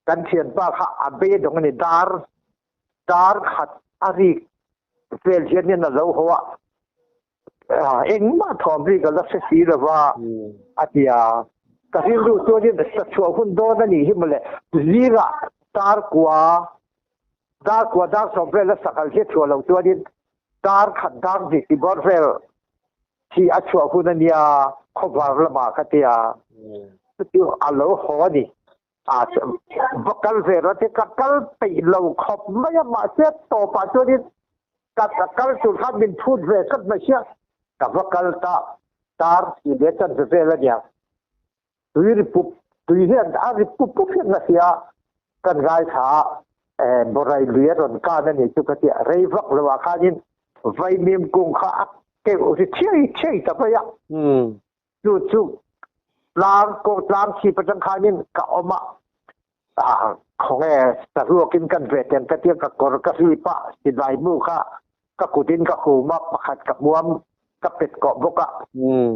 kan thianpa kha a beidawng a ni, dar dar khat a rik vel hianin a lo haw a, engmah thawm rik a la hre si lo va a ti a. Ka rilru chuanin sa chhuah hun dawn a nih hi mawle, zirah dar kua Dar kua dar sawm vel a sanghal hi a chhuah loh chuanin dar khat dar hnih ti bawr vel hi a chhuah hun a nia khawvar lamah ka tia chuti a lo haw a ni. A va kal ve rawh te ka kal peih lo khawp mai a mahse tawpah chuanin ka kal tur khan min phut ve tlat mai sia ka va kal ta dar si leh chanve vel a nia. Tui ri pup tui hian a ri pup pup hian ka hria kan ngaithla a eh borai lui a rawn kan a nih chu ka tia rei vak lo ah khanin vaimim kung kha a keuh ri thiai thiai ta mai a chu chu tlang kawng tlang chhip atang khanin ka awm a ah khawnge saruakin kan ve ten ka tia ka kawr ka hlip a silai mu kha ka kutin ka hum a, pakhat ka hmuam ka pet kawh bawk a,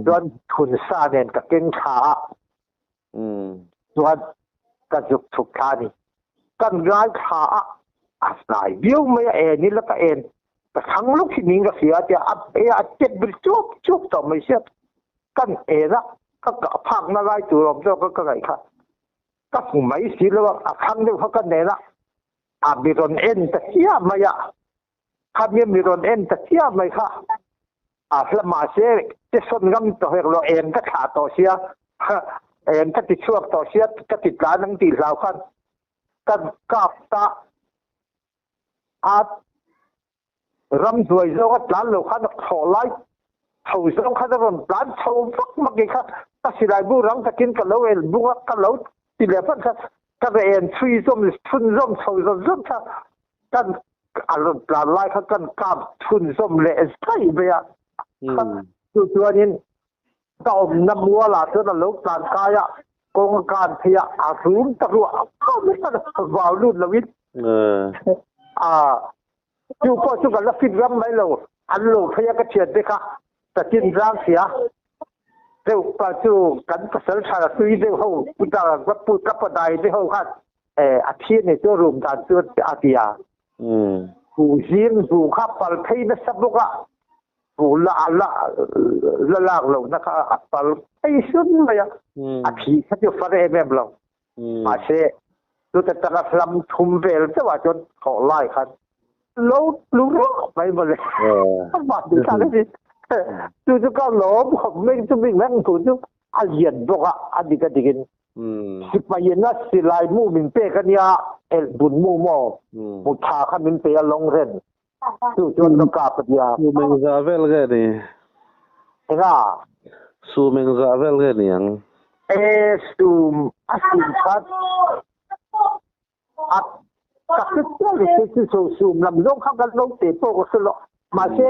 chuan thun sa nen ka keng thla a, chuan ka zuk chhuk thla a ni. Kan ngai thla a, A hnai viau mai a en ila ka en ka thlang lawk hi niin ka hria a tia a e a chet ber chuap chuap tawh mai sia kan en a ka kah phakna lai tur awm zawk a ka ngaih kha ka hmu mai si lo a a thlang deuh kha ka nen a a mi rawn en ta chiah mai a khami mi rawn en ta chiah mai kha a hla mahse che sawn ngam tawh hek lo en ka thlah tawh sia en ka ti chhuak tawh sia ka ti tlan ang tih hlau khan Kan kap ta a ramhnuai zawnga tlan lo khan a thlawh lai chho zawng khan a rawn tlan chho vak vak i kha ka silai bu rang takin ka lo el bung a ka lo ti leh hman kha ka va en chhui zawm chhun zawm chho zawt zawt kha kan a rawn tlan lai kha kan kap chhun zawm leh zai mai a chu chuanin Ka awmna mualah chuan a lo tlan kai a, kawng a kan phei a, a rum ta ruah a vau lut loin a chu pawh chu ka la fit ram mai lo, an lo phei a ka thian te kha ka chin zang sia deuh pa chu kan pasal tha tui deuh ho puta ka pu ka padai te ho khan a thi a ni chu rum dan chu a ti a hu zing hu kha pal phei nasa bawk a Pu la la la lak lohna kha a pal phei sun mai a, a thi kha chu far em em lo. Mahse, chuta tanga hlam thum vel chauh ah chuan thawh lai khan lo tlu rawh mai mawle. A mah duh thlak a ni. Chu chu ka lawm khawp mai chu mi ngang thu chu a lian bawk a, a dik a dik in. Sipai in a silai mu min pek a nia, elh bun mu maw, mu tha kha min pe a long ren. Chu chuan ka kap a tia. Su meng za vel nge ni? Enga? Su meng za vel nge ni ang? E sum a sum khat a ka hre chiah lo chu chu sum lam zawng kha kan lo te pawh ka hre lo mahse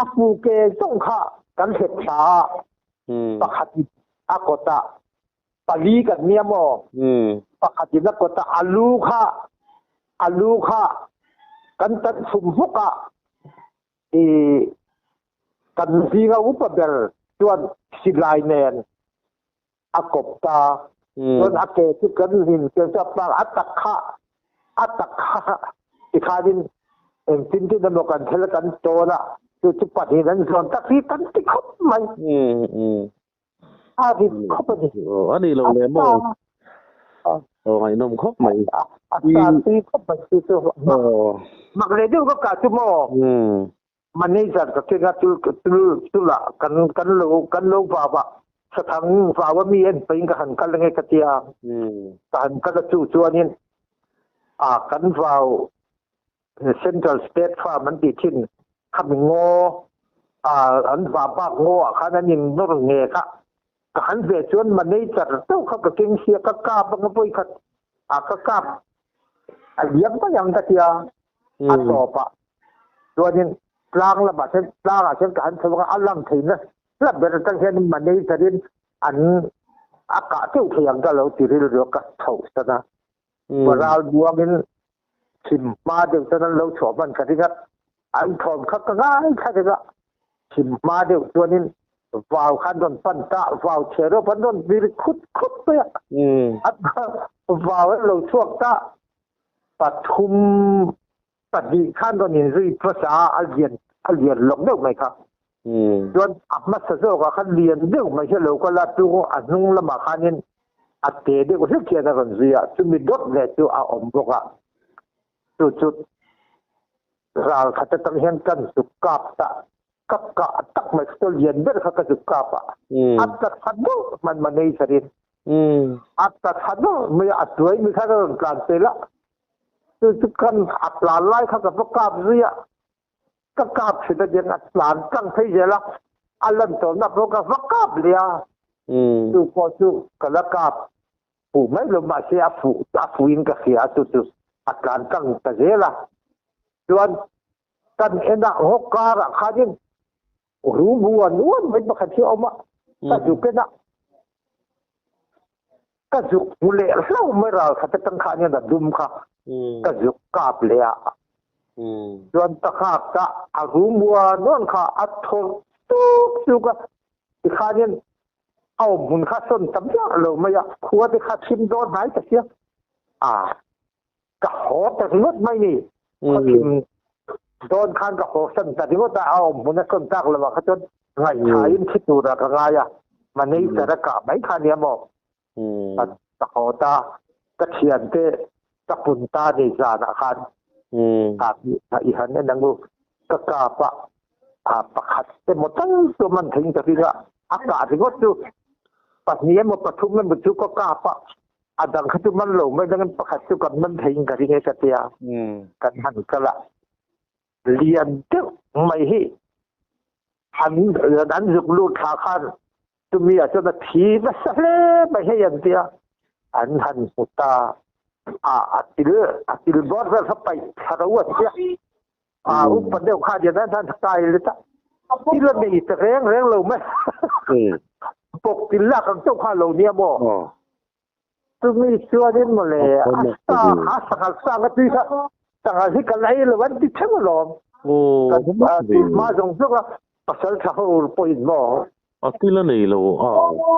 a fu ke zawng kha kan hlep thla a pakhat a kawtah pali kan nia maw pakhat in a kawtah a lu kha a lu kha kan tan chhum hmuk a i kan zinga upa ber chuan silai nen a kawp ta chuan a ke chu kan hlim ke chu a par a tak kha a tak kha tikhanin engtin tin emaw kan thil kan tawn a chu chu pahnih an zawn tak hi kan ti khawp mai. A rit khawp a ni. Aw a nih loh leh maw? Aw ngaihnawm khawp mai. A sa tui khawp mai chu chu. Mak leh deuh ka kah chu maw? Manager ka keng a chu chu lah kan kan lo kan lo vau a sathang vau a mi en pahin ka han kal ange ka tia. Ka han kal a chu chuanin a kan vau Central State Farm an tih thin khami ngaw an vah bak ngaw ah khan an in nawr nge kha ka han ve chuan manager deuh kha ka keng sia ka kap anga vawi khat a ka kap a liam mai ang ka tia a tawp ah chuanin tlang lamah hian tlang ah hian ka han chho anga a lang thei na hla ber atang hian manager in an a kah teuh thei ang ka lo ti rilru a ka chhoh san a. Ral buangin thim hma deuh chuan an lo chhuah hman ka ring a, an thawm kha ka ngai thla reng a. Thim hma deuh chuanin vau kha an rawn pan ta, vau chhe rawp an rawn vir khut khut mai a. Vau an lo chhuak ta, pathum pahnih khan rawn inzui hmasa a, a lian a lian lawk deuh mai kha. Chuan a hmasa zawkah khan lian deuh mai hi a lo kal a, chu a hnung lamah khanin a te deuh hlek hian a rawn zui a, chumi dawt leh chu a awm bawk a. Chu chu ral khat atang hian kan zuk kap ta, ka kah tak mai kha chu lian ber kha ka zuk kap a, a tla tha deuh hman manager in a tla tha deuh mai a, a tuai mi khan a rawn tlan pel a. Chu chu kan a tlan lai kha ka va kap zui a, ka kap thin a diang a tlan tlang phei zel a, a lan tawhna pawh ka va kap leh a, chu pawh chu ka la kap fuh mai lo mahse a fuh a fuhin ka hria a chu chu a tlan tlang ta zel a, chuan kan en ah ngawk karah khanin rum uan uan mai pakhat hi a awm a, ka zuk en a. Ka zuk hmu leh hlauh mai ral khat atang khan hian a dum kha ka zuk kap leh a. Chuan ka nghak ta a rum uan uan kha a thaw tuk tuk a. Tikhan hian a awm hmun kha sawn ta miah lo mai a, khua te kha thim dawn hnai ta sia. A ka haw ta ringawt mai ni. Khaw dawn khan ka haw san ta ringawt a, a awm hmun a sawn tak lovah kha chuan ngaihthain thi turah ka ngai a, manager a kah mai kha nia maw? Ka haw ta, ka thiante ka pun ta ni zanah khan i han en ang u, ka kap a, pakhat emaw tal chu man theiin ka ring a, a kah ringawt chu pahnih emaw pathum emaw chu ka kap a, a dang kha chu man lo mai dangin pakhat chu kan man theiin ka ring e ka tia, kan han kal a, lian deuh mai hi an an zuk lut thla khan chumi ah chuan a thi nasa hle mai hei an tia an han hmu ta a a til a til bawr vel kha paih thla ro an tia a upa deuh kha hian an han kai let a til a nei ta reng reng lo mai pawk til lak ang chauh kha lo nia maw chumi chuanin mawle a sa a sanghal sang a tui kha sanghal hi kan ei lo an ti theuh alawm hma zawng zawng a pasal tha ho pawhin maw a til a nei lo a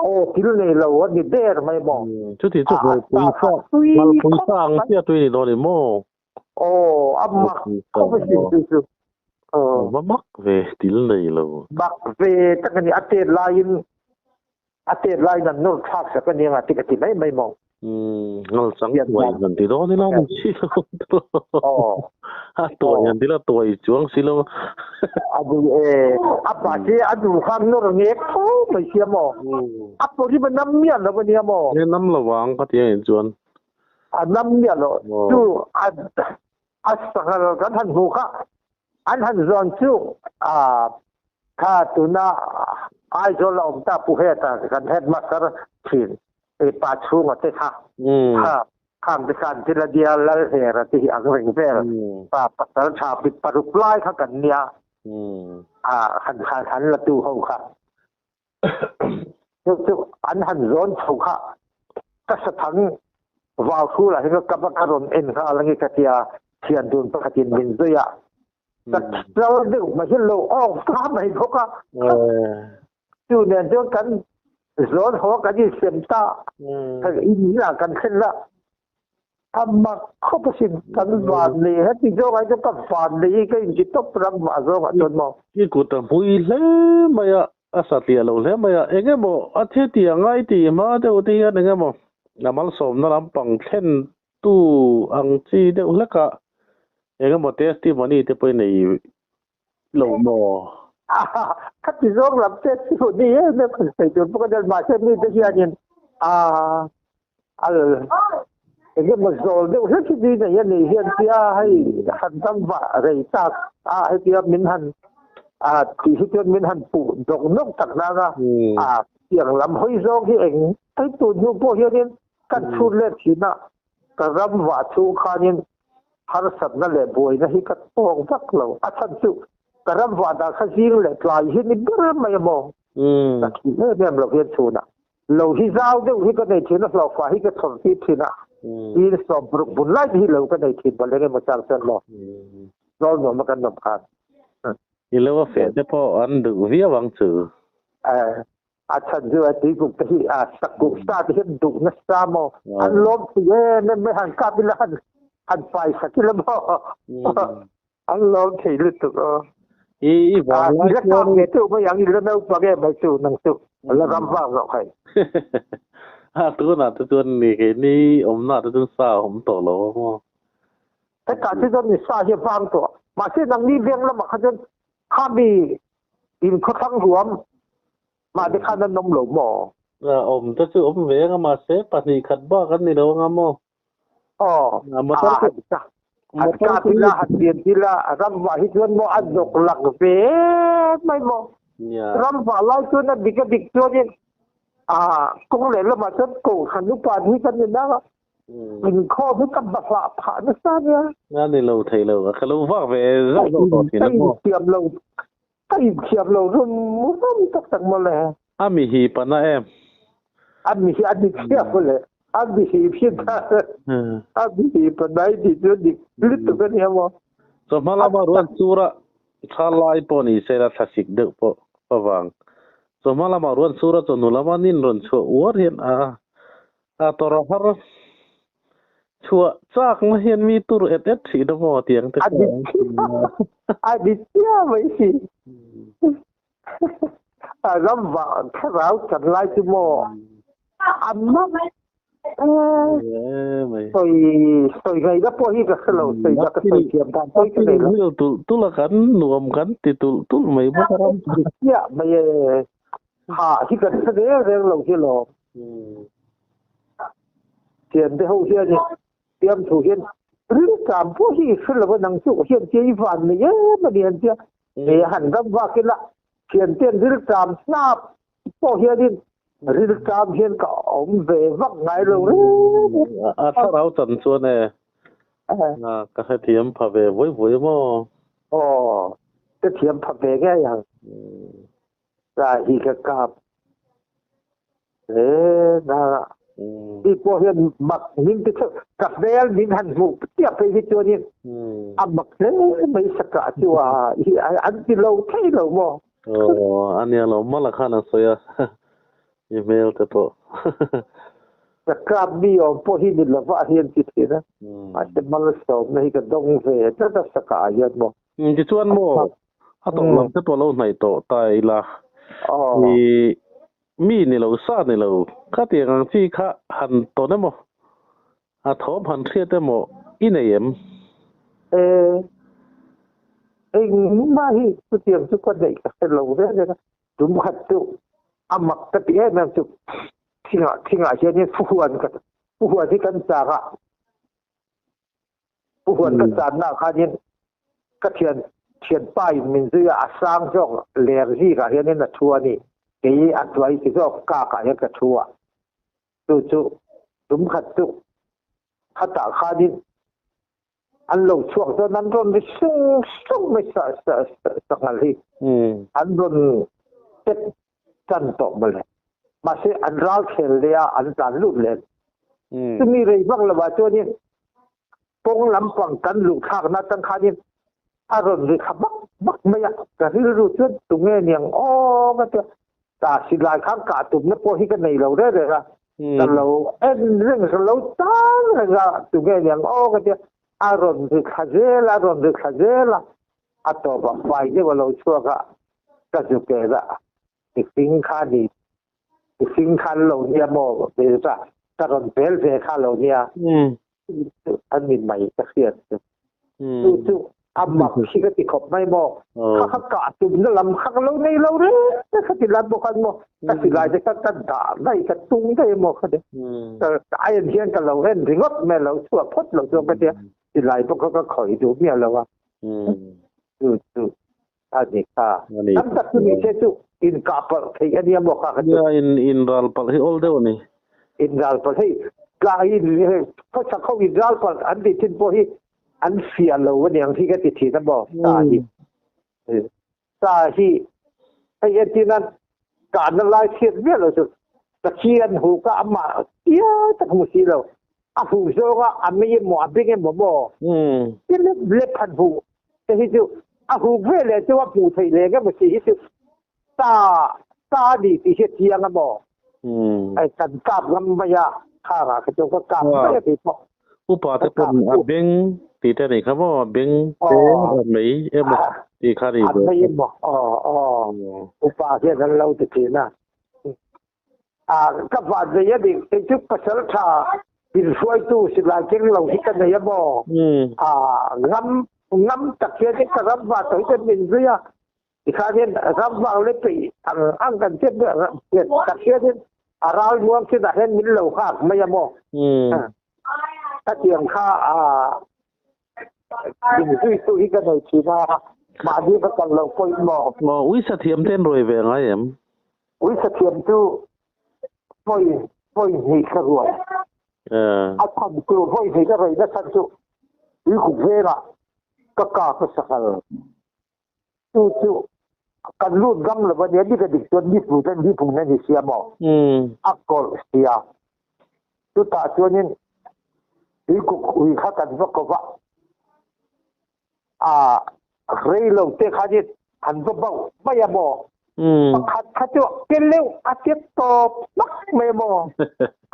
aw til nei lo a ni der mai maw chuti chu hmalpui sa hmalpui sa ang chiah tui ni dawn ni maw aw a mak khawp a sin chu chu aw mak ve til nei lo mak ve tak a ni a tet laiin A tet laiin an nawr thlak sak a nia ti ka ti mai mai maw. Umm, ngal chang tuai han ti dawn ila ni si lo. Aw. A tuai han ti la tuai chuang si lo. A bu e, a pa che a duh khan nawr ngek tho mai sia maw. A pawh hi va nam miah lo a nia maw. E nam lo vang ka ti a nih chuan. A nam miah lo. Chu a a sanghal kan han hmuh kha an han zawn chu a kha tuna Aizawl a awm ta Pu Heta kan headmaster thin e pa chhunga te kha kha khang te khan thil a nia Lalhera te hi ang reng vel pa pasal tha bik paruk lai kha kan nia a han han han la tu ho kha Chu chu an han zawn chho kha ka sathang vau thu lah hi ka kap a ka rawn en nghal ange ka tia thian dun pakhatin min zui a ka chal deuh mai hi lo awk ta mai bawk a chu nen chuan kan zawn haw kan insem ta in ah kan thlen la A mak khawp asin, kan van nei heti zawng ah hian ka van nei hi ka inti tawp ram mah zawng ah chuan maw. I kut a hmui hle mai a, a satliah lo hle mai a, eng emaw a thi tih a ngai tih hma deuh te hian eng emaw a malsawmna lampang thlen tu ang chi deuh hlek a, eng emaw testimony te pawh i nei lo maw? Khati zawng lam testimony em em kan sawi tur bawk a nia, mahse mite hianin aa Al eng emaw zawl deuh hlek hi ni nei a nih hian tia hei han dam vah rei tak a hetia min han a tih hi chuan min han puh nawk nawk tak nang a a tiang lam hawi zawng hi eng hei tun hnu pawh hianin kan chhun let thin a ka ram vah chhung khanin harsatna leh buaina hi ka tawk vak lo a chhan chu ka ram vah dan kha zing leh tlai hi ni ber mai a maw ka thih em em lo hian chhunah Lo hi zau deuh hi ka nei thin a, hlawhfa hi ka chhawr tir thin a, tin sawmparuk bun lai te hi lo ka nei thin bawlh eng emaw chang chuan maw zawl nuam a kan nawm khan. I lo a feh te pawh an duh viau ang chu. A chhan chu a tuikuk te hi a sakkuh sa te hian duh nasa maw an lawm thei em em mai han kap ila han han pai sak ila maw An lawm thei lutuk aw. I i vang lai chuan. I la kap ve teuh mai ang, i la naupang em mai chu nang chu la ram vak zawk hei. A tunah te chuan ni keini awmna te chuan sa a awm tawh lo a maw. Hetah te chuan ni sa hi a vang tawh a, mahse nangni veng lamah kha chuan khami inkhawthlang ruam mahte khan an awm lo maw? Awm te chu awm ve ang a, mahse pahnih khat bak an ni lo ang a maw. Aw, motor chu han kap ila, han pian ila, ram vah hi chuan maw a dawk lak ve mai maw. Ram vah lai chuan a dik a dik chuanin kawng leh lamah chuan kohhran upa hi kan ni nang a, inkhawm hi ka bahlah phah nasa nia. A ni lo thei lo, ka lo vak ve zauh zauh tawh thin a maw. Ka inthiam lo rum rum tak tak mawle. A mi hi pana em? A mi hi a dik chiah mawle. A mi hi hi ta a mi hi panai tih chu a dik lutuk a nia maw. Chawhma lama ruan chura tha lai pawh ni se la thlasik deuh pawh avang. Chawhma lama ruan chura chawhnu lama nin rawn chhuah uar hian a a tawrh a har. Chhuah chak na hian mi tur et et thin a maw tiang te A kha dik ang thin a. A dik chiah mai si. A ram vah thlarau chan lai chu maw a mak sawi sawi ngaihna pawh hi ka hre lo, sawi dah ka sawi thiam dan pawh hi ka nei lo. Hil tulh tulh a kan nuam kan ti tulh tulh mai bawk a ram. Dik chiah mai e. Hah hi kan hre reng reng lo hi lawm. Thian te ho hian fiamthu hian riltam pawh hi i hre lo a nang chu hian tia i van nei em a ni han tia he han ram vak ila thian te an riltam hnap pawh hianin riltam hian ka awm ve vak ngai lo reng A thlarau chan chuan e ka hrethiam pha ve vawi vawi maw? Aw hrethiam pha ve ngei ang. Sa hi ka kap hle na mi pawh hian mak min ti theuh ka hmel min han hmuh chiah phei hi chuanin a mak hle mai sakah chu a an ti lo thei lo maw? Aw ania lo mala khan a sawi a i hmel te pawh. Ka kap mi awm pawh hi ni lova hian ti thin a mahse malsawmna hi ka dawng ve tlat a sakah ah hian maw. Tichuan maw A tawh lam te pawh lo hnaih tawh ta ila. I mi ni lo sa ni lo khatiang ang chi kha han tawn emaw, a thawm han hriat emaw i nei em? E, engmah hi chutiang chu ka neih ka hre lo reng reng a, tum khat chu a mak ka ti em em chu thingah thingah hianin fuhuan ka fuhuan hi kan chak a, Pu Huan ka channa ah khanin ka thian thianpa in min zui a, a sang zawk ler zikah hianin a thu a ni. Kei a hnuai ti zawk kak ah hian ka thu a. Chu chu tum khat chu khatah khanin an lo chhuak chuan an rawn ri sung sung mai sa sa sanghal hi. An rawn step tan tawh mawle. Mahse an ral khel leh a, an tlan lut leh. Chumi rei vak lovah chuanin kawng lampang kan luh thlakna atang khanin a rawn ri thla vak vak mai a, ka rilru chuan tunge niang aw ka tia, ta silai khan kah tumna pawh hi ka nei lo reng reng a, ka lo en reng, ka lo tang reng a, tunge niang aw ka tia, a rawn ri thla zel a, a rawn ri thla zel a, a tawpah fai deuh a lo chhuak a, ka zu ke a, mihring kha ni, mihring kha an lo nia maw Mirza, ka rawn pel ve kha lo nia, a ni mai ka hriat chu. Chu chu a mak hi ka ti khawp mai maw, kha kha kah tumna lam kha ka lo nei lo reng kha ti lai bawk khan maw, ka silai te kha ka dah daih, ka tung daih maw kha ti, ka aian hian ka lo en ringawt mai, lo chhuah phawt lo chuan ka tia, silai bawk kha ka khawih duh miah lo a. Chu chu a ni kha. Tam tak chu ni se chu in kah palh theih a nia maw kha kha chu. Nia in in ral palh hi awl deuh a ni. In ral palh hei tla hi khawchhak ho in ral palh an tih thin pawh hi an fiah lo a niang hi ka ti thin a maw ta hi. Sa hi hei entir nan kahna lai chhiat viau lo chu sakhi an huk a amah chiai tak hmu si lo a huh zawng a a mei emaw a beng emaw maw ti lep lep han huh te hi chu a huk ve leh chu a hmuh theih leh emaw si hi chu sa sa a ni tih hi a chiang a maw hei kan kap ngam mai a khangah kha chuan ka kap mai a tih pawh Upa te pawn a beng tih te a nih kha maw a beng te a mei emaw tih kha a nih ve. A mei emaw aw aw upa hian an lo ti thin a. A ka van nei a ni kei chu pasal tha in hruaitu silai keng lo hi ka nei a maw. A ngam ngam tak hian ka ram va tawh hi chuan min zui a. Tikhan hian ram vang leh peih ang ang kan hriat hriat tak hianin a ral muang chinah hian min lo nghak mai a maw? Khatiang kha min zuitu hi ka nei thin a, mahni ka kal lo pawhin maw? Maw, uisa thiam te an ruai ve ngai em? Uisa thiam chu vawi vawi hnih ka ruai. A chhan chu vawi hnih ka ruai na chhan chu tuikuk vengah ka kak a sanghal. Chu chu kan lut ngam lo a nia, ni ka dik chuan ni phu ten ni phung na ni sia maw? A kawlh sia. Chutah chuanin tuikuk ui kha kan va ko va, a rei lo te khanin an va bauh mai a maw? Pakhat kha chu ke leuh a che tawp hmak mai a maw?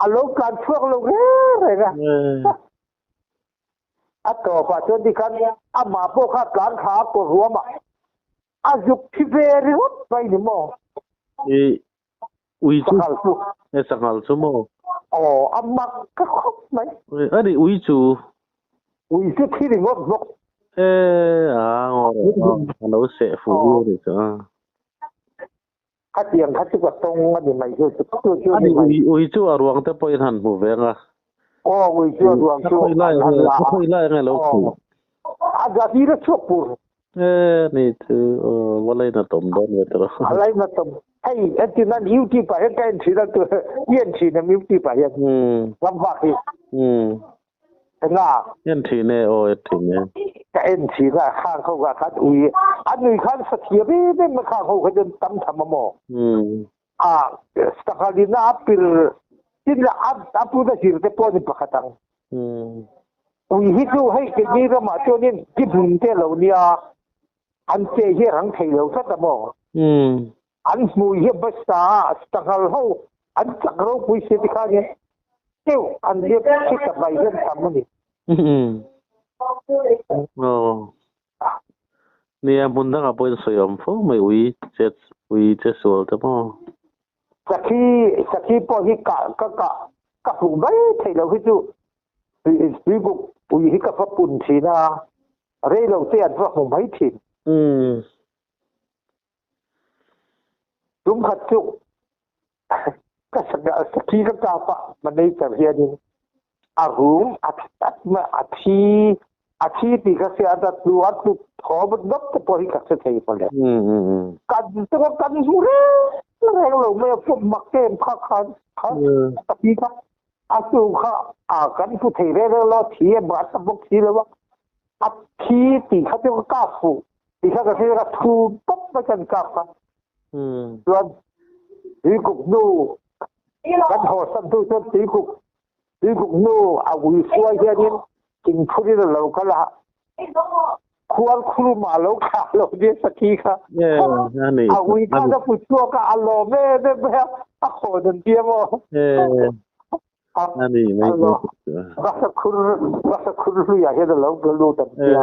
A lo tlan chhuak lo reng reng a. A tawpah chuan tikhan amah pawh kha tlan thla a kawr ruam a, a zuk thi ve ringawt mai ni maw? I ui chu. Sanghal chu. E sanghal chu maw? Aw, a mak ka khawp mai. A ni ui chu. Ui chu thi ringawt bawk. E a ngaw rawh a lo seh fuh viau ni chu a. Khatiang kha chu ka tawng a ni mai chu chu chu chu a ni mai. Ui ui chu a ruang te pawhin han hmu veng a. Aw ui chu a ruang chu an han la a. Khawi lai nge lo hmu. A zahir a chhuak pur. E ni chu aw va laina tawm dawn ve tawh. A laina tawm. Hei entir nan YouTube ah hian ka en thin a tu i en thin em YouTube ah hian. Ram vak hi. Enga? En thin e aw en thin e. Ka en thin a khang ho kha khan ui an ui khan sathiam em em a khang ho kha chuan tam tham a maw. A sanghalin a pir tin a a pun a zir te pawh ni pakhat ang. Ui hi chu hei keini ramah chuanin ki hmun te lo nia an che hi a rang thei lo tlat a maw. An hmui hi basa a sanghal ho an chak ropui si tikhanin deuh an liam khi ta mai hian tam a ni. Aw. Nia hmun dangah pawhin sawi awm fo mai ui che ui che sual te maw. Sakhi sakhi pawh hi kah ka kah ka hmuh mai theih loh hi chu tuibuk ui hi ka va pun thin a rei lo te an va hmu mai thin. Tum khat chu ka sakhi ka kap a manager hianin a rum a that mai a thi a thi tih ka hria a tlu a tlu thawm dawp te pawh hi ka hre thei mawle. Kan chu kan hmu reng reng lo mai a pawm mak em kha khan kha sakhi kha a hnu kha a kan hmu thei reng reng lo a thi em a ta bawk si lo a a thi tih kha chu ka kap fuh tih kha ka hria ka thu pawp mai kan kap kha chuan tuikuk nu kan haw san tu chuan tuikuk tuikuk nu a ui hruai hianin thingphurin a lo kal a khual khuruma lo thlah lo nia sakhi kha a ui kha ka put chhuak a a lawm em em mai a a hawn an tia maw ani mai basa khur basa khur hluiah hian a lo lut an tia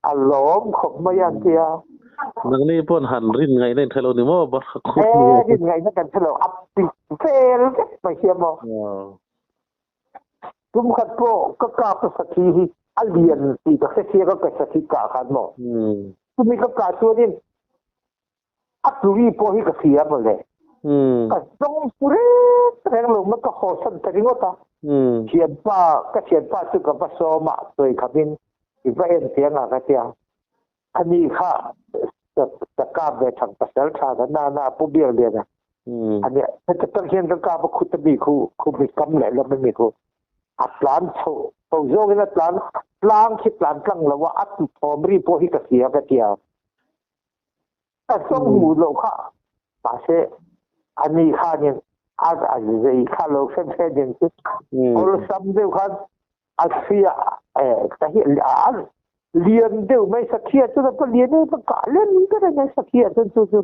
A lawm khawp mai a tia. Nangni pawn han rin ngaihna in hrelo ni maw Barkha khur ni. E rin ngaihna kan hrelo a pik vel vek mai hi a maw. Tum khat pawh ka kap a sakhi hi a lian tih ka hre chiang a ka sakhi kah khan maw. Chumi ka kah chuanin A tui pawh hi ka hria mawle. Ka zawng pu reng reng lo mai ka haw san ta ringawt a. Thianpa, ka thianpa chu ka va sawm a, sawi khamin i va en chiang a ka tia. Ani kha ka kap ve thang pasal tha na na na Pu Biakliana. Ani heta tang hian ka kap a khut a mi khu khu mi kam leh lam a mi khu. A tlan chho ko zawngin a tlan tlang khi tlan tlang lo a, a ti thawm ri pawh hi ka hria ka tia. Ka sawm hmuh loh kha mahse ani khanin a a zei kha lo hre ve ding chu awlsam deuh khan a chhuia ka hi a lian deuh mai sakhia chu ka lian em ka kah lem ber a nia sakhia chuan chu chu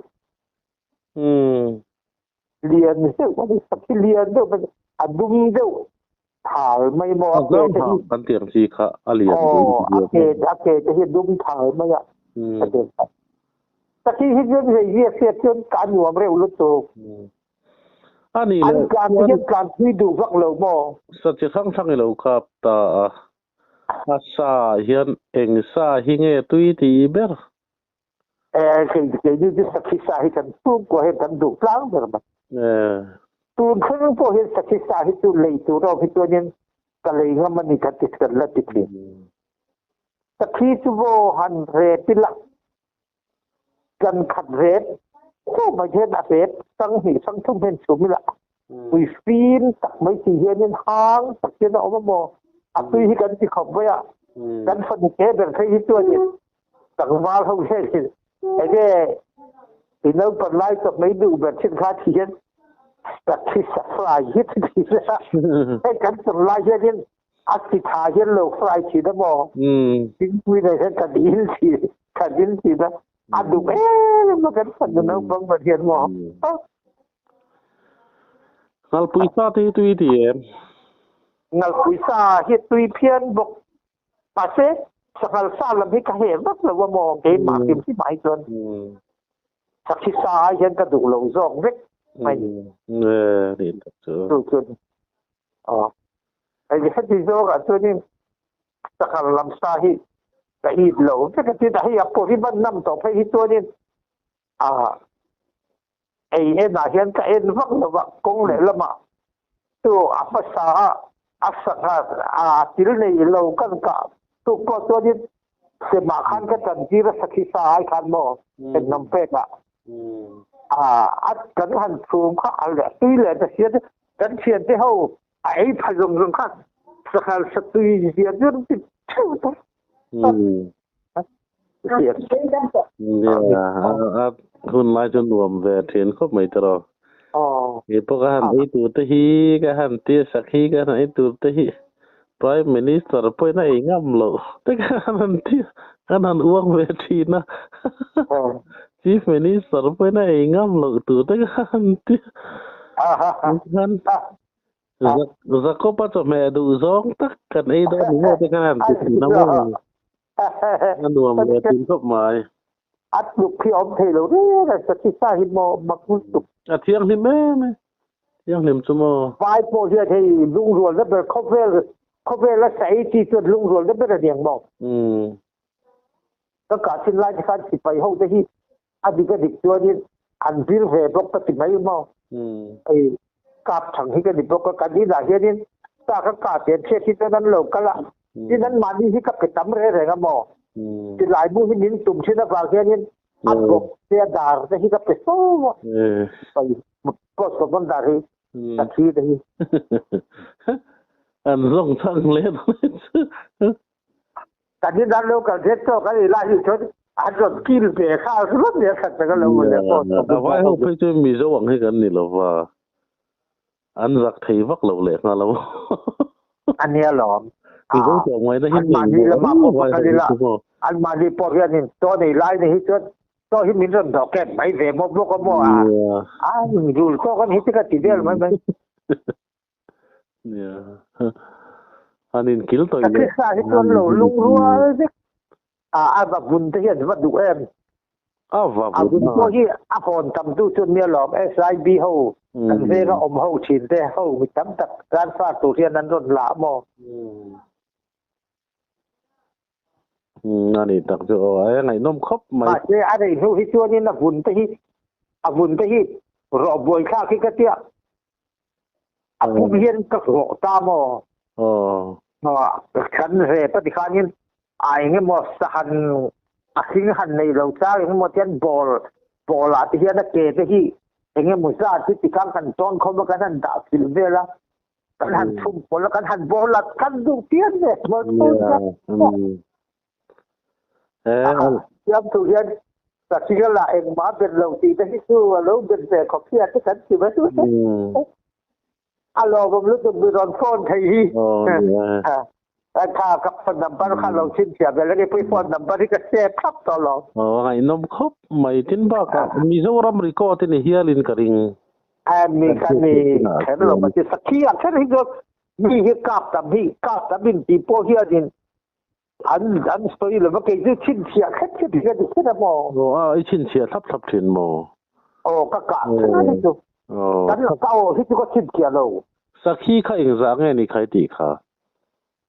lian deuh mai sakhi lian deuh mai a dum deuh thal mai maw a ke te hi kan tiang chi kha a lian aw a ke a ke te hi dum thal mai a a ke sakhi hi chuan hei hi a hriat chuan ka nuam reuh lutuk ani an tlan te hian tlan thui duh vak lo maw sa chi hrang hrang i lo kap ta a a sa hian eng sa hi nge tui ti ber Kei keini chu sakhi sa hi kan chhungkua hian kan duh tlang ber mai. Tun thleng pawh hian sakhi sa hi chu lei tur a awm hi chuanin ka lei ngam a ni kan ti kan la ti thin. Sakhi chu vaw han rep ila kan khat rep khawp mai hian a rep sanghnih sangthum hian chhum ila pui fim tak mai si hianin hang tak hian a awm a maw a tui hi kan ti khawp mai a kan fanu te ber phei hi chuanin Tlangval ho hian enge i naupan lai chawp mai duh ber thin kha ti hian sakhi sa fry hi ti thin a. Hei kan chawm lai hianin a chi tha hian lo fry thin a maw? Thingpui nei hian kan in thin kan in thin a. A duh em em a kan fanu naupang ber hian maw? Ngalpui sa te hi tui ti em? Ngalpui sa hi tui phian bawk. Mahse, sanghal sa lam hi ka heh vak lo a maw keimah hrim hrim ah hi chuan sakhi sa ai hian ka duh lo zawk vek mai. Chu chuan aw hei heti zawk ah chuanin sanghal lam sa hi ka it lo vek a tin a hei a pawh hi van nam tawh phei hi chuanin a Ei enah hian ka en vak lo va, kawng lehlamah chu a hmasa a, a sangha a til nei lo kan kah tuk pawh chuanin semah khan ka tantir a sakhi sa ai khan maw ennawm pekah a kan han chhum kha a leh tui leh ta sia te kan thiante ho a ei pha zawng zawng kha sanghal sa tui zia chu an ti theuh ta. Hun lai chu nuam ve thin khawp mai tawh rawh. Kei pawh ka han ei tur te hi ka han tir sak hi ka han ei tur te hi Prime Minister pawhin a ei ngam loh te ka han tir kan han uang ve thin a. Chief Minister pawhin a ei ngam loh tur te ka han tir. Jakob-a chawhmeh duh zawng tak kan ei dawn ni maw te khan han ti thin a maw? A nuam leh thin khawp mai. A tluk hi a awm thei lo reng a, sakhi sa hi maw mak lutuk. A thianghlim em e, thianghlim chu maw. Vai pawh hian hei lungrualna ber khawvel khawvel a sa ei chi chuan lungrualna ber a ni ang maw? Ka kah thin lai te khan sipai ho te hi a dik a dik chuanin an zir ve bawk ka ti mai maw. Hei kap thang hi ka ni bawk a, kan inah hianin sa ka kah tian chhiat hi chuan an lo kal a, tin an mahni hi ka pe tam reng reng a maw. Tilai mu hi min tum thin avang hianin a bawk te a dar te hi ka pe fo a, pai post commander hi ka thi te hi. An zawng chhang hle chu. Kan in an lo kal zet tawk a nih lai hi chuan an rawn kil ve nghal ringawt mai a khat tak a lo awm leh pawh A vai ho phei chuan Mizo ang hi kan ni lo va, an zak thei vak lo leh nghal a maw. A nia lawm. Mizo tlawm ngaihna hi An mahni lamah pawh va kal ila, an mahni pawh hianin chaw nei lai ni hi chuan chaw hi min rawn dawh ket mai ve maw bawk a maw a, a rul tawk a ni hi chu ka ti vel mai mai. An inkil tawih leh. Krista hi chuan lo lungrual vek a a va vun te hi an va duh em. A va vun. A vun pawh hi a hawn tam tu chuan nia lawm SIB ho kan venga awm ho thin te ho mi tam tak transfer tur hian an rawn la maw. A nih tak chu aw a ngaihnawm khawp mai. Mahse a rei hnu hi chuanin a vun te hi a vun te hi rawh buai thlak hi ka tia. A pum hian ka hlawh ta maw? Kan rep a ti khanin a engemaw sahan a hring han nei lo chang engemaw tian ball ball ah te hian a ke te hi engemaw zat hi tikhan kan tawn khawm a kan han dah chilh vel a kan han chhum pawlh a kan han ball a kan duh pian ve Siam tu hian Sasikala engmah a bet lo tih te hi chu a lo bet ve khawp hian te kan ti mai a lawmawm lutuk mi rawn phone thei hi tha ka phone number kha lo chhinchhiah vel a ni pui phone number hi ka save thlap tawh lo. Aw ngaihnawm khawp mai tin bakah Mizoram record i ni hialin ka ring. Mi ka ni kher lo ka ti sakhi ah kher hi chuan mi hi kap tam hi kap tam in tih pawh hianin An an sawi lo va kei chu chhinchhiah khat khat hi ka ti kher a maw? Aw a i chhinchhiah thlap thlap thin maw? Aw ka kah thleng a ni chu. Kan la ka aw hi chu ka chhinchhiah lo. Sakhi kha engzah nge ni khai tih kha?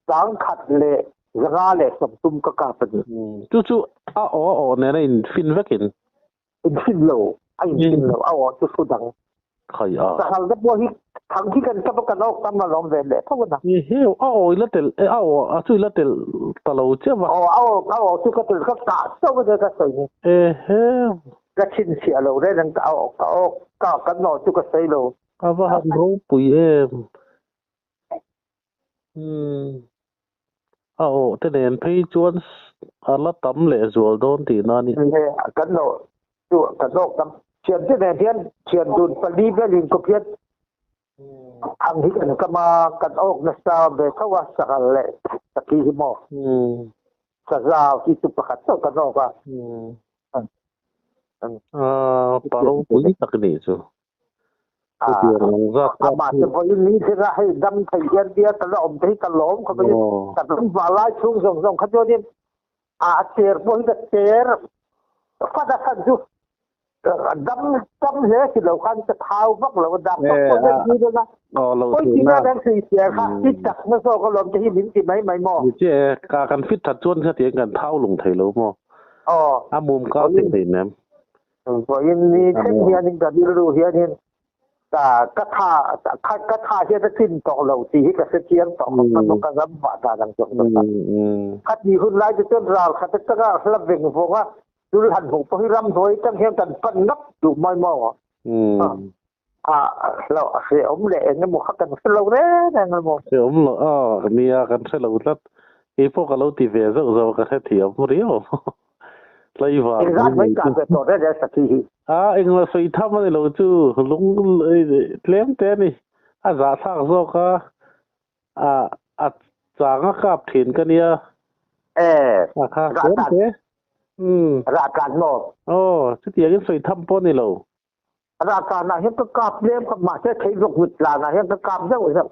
Sangkhat leh zanga leh sawmtum ka kap a ni. Chu chu a aw a aw nen a infin vekin. Infin lo, a infin lo, a aw chu thu dang. Khai a. Sahal te pawh hi thang hi kan tap a kan awk tam alawm ve leh tho a na. Ni heu, a aw i la tel, a aw a chu i la tel ta lo chiah va. Aw, a aw, a aw chu ka tel ka kah chauh a nia ka sawi ni. E heu. Ka chhinchhiah lo reng reng ka aw, ka aw, ka kan aw chu ka sawi lo. A va han ropui em. Umm. A aw te nen phei chuan a la tam leh zual dawn tihna a ni. Ni kan aw chu kan awk tam. Thian te nen hian thian dun pali velin kawp hian ang hi kan kam a, kan awk nasa ve tho a, sanghal leh sakhi hi maw. Saza hi chu pakhat chauh kan awk a. A pa ropui tak a nih chu. Chutiang ang zat kap Amah chu. te vawiin ni thlenga hei dam thei hian tia ka la awm te hi ka lawm khawp mai. Ka dam vah lai chhung zawng zawng kha chuanin a cher pawh hi ka cher fat a khan chu dam tam hle si lo khan ka thau vak lo a dak vak pawh hian ni reng a. Pawi ti reng reng si cher kha fit tak na zawk alawm te hi min ti mai mai maw? Ni chiah e, ka kan fit that chuan khatiang kan thau lung thei lo maw? A mum kal thei hleinem. Vawiin ni thleng hianin ka rilru hianin ka tha ka tha hian a chin tawh lo tih hi ka hre chiang tawh khawp a maw ka ram vah dan ang zawk zawk a. Khatih hun lai te chuan ral khat atanga hla veng vawng a tul han hmuh pawh hi ramhnuai atang hian kan pan ngap duh mai maw? A hlauh a hrehawm leh eng emaw kha kan hre lo reng reng a maw? Hrehawm lo a, nia kan hre lo tlat. Kei pawh ka lo ti ve zauh zauh a, ka hrethiam riau. Tlaivar Engzat mai kah ve tawh reng reng sakhi hi? A, engla sawi tham a ni lo chu, lung tlem te a ni. A zahthlak zawk a, a a chang a kap thin ka nia. E, A kha tlem te. Umm. Rah tlan maw? Aw, chutiangin sawi tham pawh a ni lo. Raltlanah hian ka kap lem kha mahse theivawk mit tlanah hian ka kap zeuh zeuh.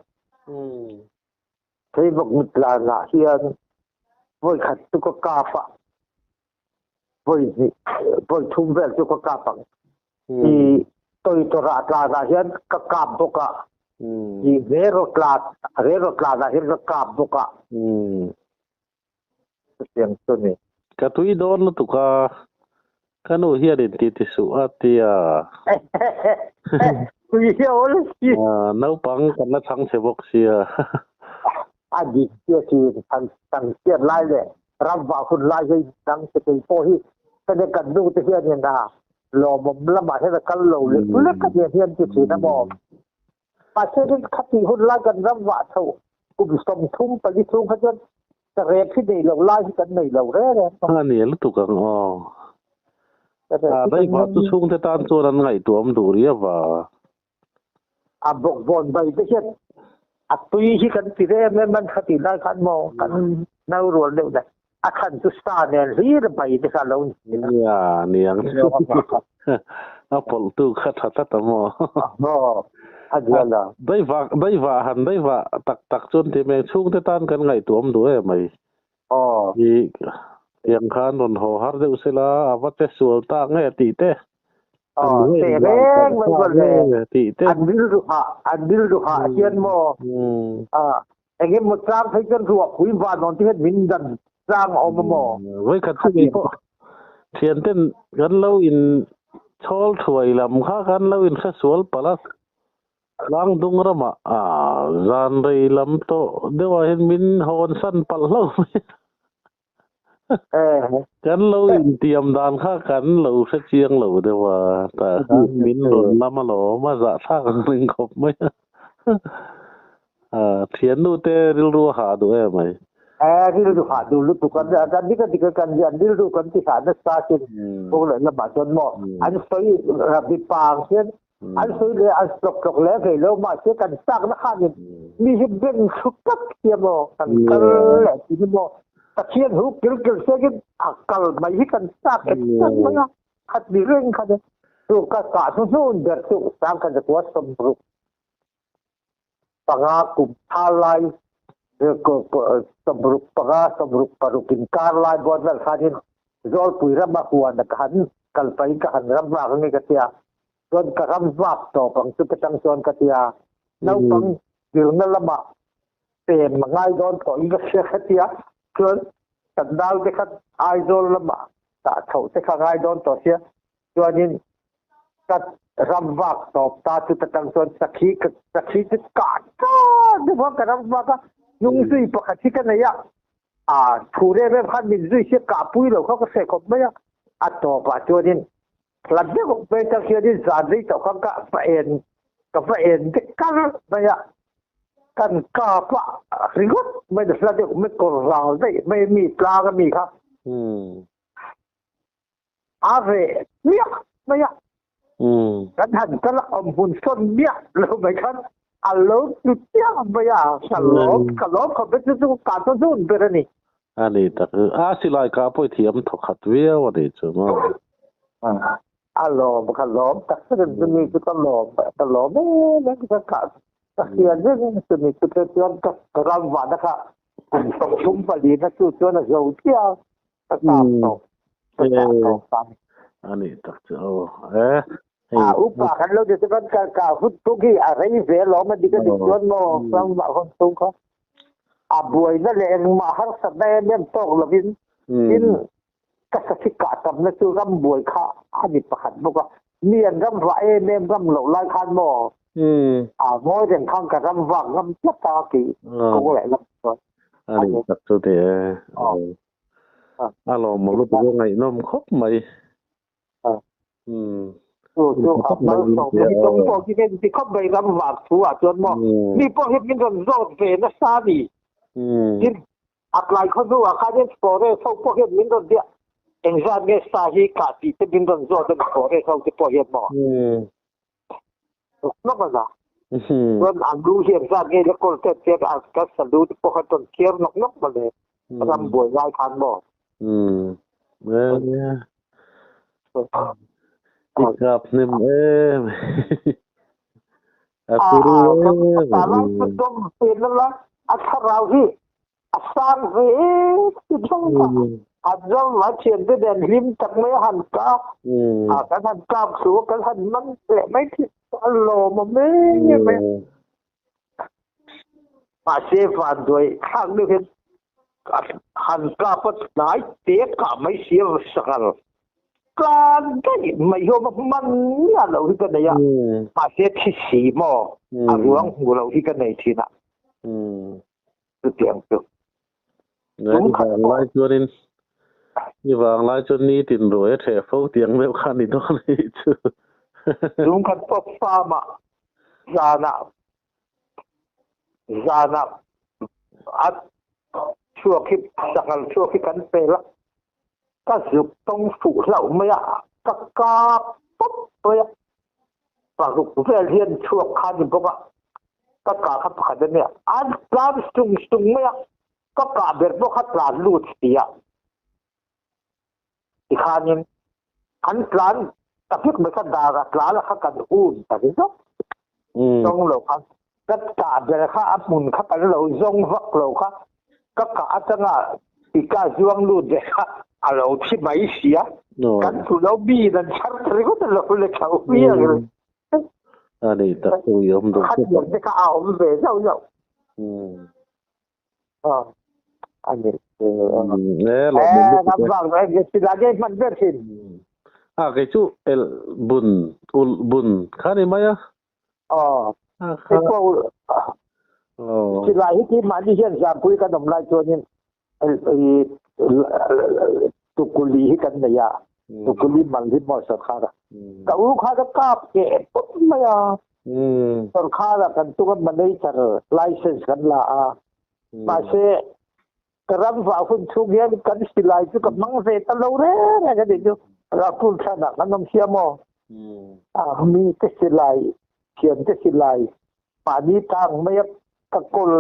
Theivawk mit tlanah hian vawi khat chu ka kap a, vawi hnih, vawi thum vel chu ka kap ang. I tawitaw rah tlanah hian ka kap bawk a, i reraw tlan, reraw tlanah hian ka kap bawk a. Chutiang chu ni. Ka tui dawn lutuk a, ka nu hian in ti ti suh a tia. Tui hi a awl si. Naupang kan la chhang che bawk sia. A dik chiah thin, han chhang chiat lai leh ram vah hun lai hi dang che kei pawh hi ka nia kan nu te hianin a lawmawm lamah hian a kal lo lek lek a nia hian ti thin a maw. Mahse rin kha tih hun lai kan ram vah chho kum 34 chhung kha chuan ka rep hi nei lo lai hi kan nei lo reng reng a. A ni lutuk ang aw. A daihvah chu chhungte tan chuan an ngaihtuah awm duh riau va. A bawkbawn bai te hian a tui hi kan ti rem em an kha tih lai khan maw kan nau rual deuh dah. A chhan chu sa nen hlir bai te kha lo ni thin a. Nia, niang chu. A pawlhtu kha tha tlat a maw? Aw, a dial a. Daihvah, daihvah han daihvah tak tak chuan ti mai chhungte tan kan ngaihtuah awm duh em mai. Aw. I tiang khan rawn haw har deuh sela, a va che sual tak nge tih te. Aw, teh reng mai mawle. An rilru hah, an rilru hah hian maw? Eng emaw chang phei chuan ruahpui van awn te hian min dan chang a awm a maw? Vawi khat chu kei pawh thian ten kan lo in chhawl thuai lam kha kan lo in hre sual palh a, Tlangdung ramah zan rei lam tawh deuhah hian min hawn san palh hlauh mai a. Kan lo intiam dan kha kan lo hre chiang lo deuh a, tah khan min rawn lam alawm a, zahthlak ang reng khawp mai a. Thiannu te rilru a hah duh em mai. Rilru hah duh lutuk a, kan dik a dik a kan an rilru kan ti hah nasa chin kawng leh lamah chuan maw an sawi mipa ang hian An sawi leh an tlawk tlawk leh thei lo mahse kan chakna khanin mi hi beng thlu tlat sia maw kan kal leh tih hi maw Pathian hu kil kil sekin a kal mai hi kan chak et tlat mai a khat ni reng kha ni chu ka kah hnuhnun ber chu sangkhat zakua 65 kum tha lai 65 66 inkar lai bawr vel khanin Zawlpui rama huan a ka han kal pahin ka han ram vak ange ka tia chuan ka ram vak tawp ang chu ka tang chuan ka tia naupang zirna lamah pem a ngai dawn tawh in ka hria ka tia chuan kan naute kha Aizawl lamah tah chhoh te kha ngai dawn tawh sia chuanin ka ram vak tawp ta chu ta tang chuan sakhi ka sakhi chu kah ta deuh a ka ram vak a hnung zui pakhat hi ka nei a a thu rem rem khan min zui sia kah pui lo kha ka hre khawp mai a a tawpah chuanin hla deuh mai tang hianin zan rei tawh khan ka va en ka va en vek kar mai a kan kap a ringawt mai hla deuh mai kawr ral daih mai mi tlang a mi kha a reh miah mai a kan han kal a awm hun sawn miah lo mai khan a lo tlu chiang mai a ka lawm ka lawm khawp mai chu chu ka chu zun ber a ni a ni tak a silai ka pawh i thiam thawkhat viau a ni chu maw. A lawm ka lawm tak tak in chumi chu ka lawm ka lawm em em ka ka ka hria reng in chumi chu te chuan ka ka ram vahna kha kum 34 na chu chuan a zo chiah a ka kap tawp ka kah tawp ta ni. Ani tak chu aw e hei A upa kan lo ti chuan ka ka hun tung hi a rei ve alawm a dik a dik chuan maw ram vah hun tung kha a buaina leh engmah harsatna em em tawk lovin tin Ka sakhi kah tamna chu ram buai kha a ni pakhat bawk a, mi an ram vah em em ram loh lai khan maw a ngawi reng khan ka ram vak ngam tlat a tih kawng leh lam chuan a ni tak chu teh e. A lawmawm lutuk a ngaihnawm khawp mai. Chu chu a malsawmna hi tawng pawh khi ka inti khawp mai ram vak thu ah chuan maw mi pawh hi min rawn zawt ve nasa a ni. Tin A tlai khaw hnuah khanin forest ho pawh hian min rawn biak engzat nge sa hi kah tih te min rawn zawt a ni forest ho te pawh hian maw hnawk hnawk a za. Chuan a lu hi engzat nge la kawl te an tia a ka salu te pawh khan rawn thiar nawk nawk mawle ram buai lai khan maw. I kap hnem em. A turu em. A thlarau hi a sang ve em ti thung kha an zo a thian te nen hlim tak mai a han kap a kan han kap thu a kan han man leh mai thin a lawmawm em em mahse vanduai thlak deuh hian han kap a hnai te kah mai si a sanghal tlan daih mai hi awm a hman miah loh hi ka nei a mahse thi si maw a ruang hmuh loh hi ka nei thin a. Chutiang chu. Tum khat pawh. Lai chuanin i vang lai chuan nitin ruai a ṭheh fo tiang deuh kha ni dawn a nih chu. Tum khat pawh farm-ah zanah zanah a chhuak hi sanghal chhuak hi kan pel a, ka zuk tawng fuh hlauh mai a, ka kap pawp mai a. Paruk vel hian chhuak kha a ni bawk a, ka kah kha pakhat a nia, an tlan sung sung mai a, ka kah ber pawh kha tlan lut si a, tikhanin an tlan ta vek mai kha dar a tlan a kha kan un ta ringawt zawng lo khan ka kah ber kha a hmun kha kan lo zawng vak lo kha ka kah atanga tika zuang lut ve kha a lo thi mai si a, kan tlu lo mi in an chhar ta ringawt a lo le tho miang le. A ni tak chu i awm duh Khat lian te kha a awm ve zauh zauh. A ni chu. Eh, ram vang ram silai nge hman ber thin. A kei chu el bun ul bun kha ni mai a. Aw, hei pawh silai hi keimahni hian Zampui kan awm lai chuanin tukuli hi kan nei a, tukuli mal hi maw sawrkhar a. Ka u kha ka kap keh pawp mai a, sawrkhar ah kan tung a manager license kan la a, mahse ka ram vah hun chhung hian kan silai chu ka hmang ve ta lo reng reng a nih chu, Rakul thlan ah kan awm sia maw. A mi te silai, thian te silai, mahni tang mai a ka kawl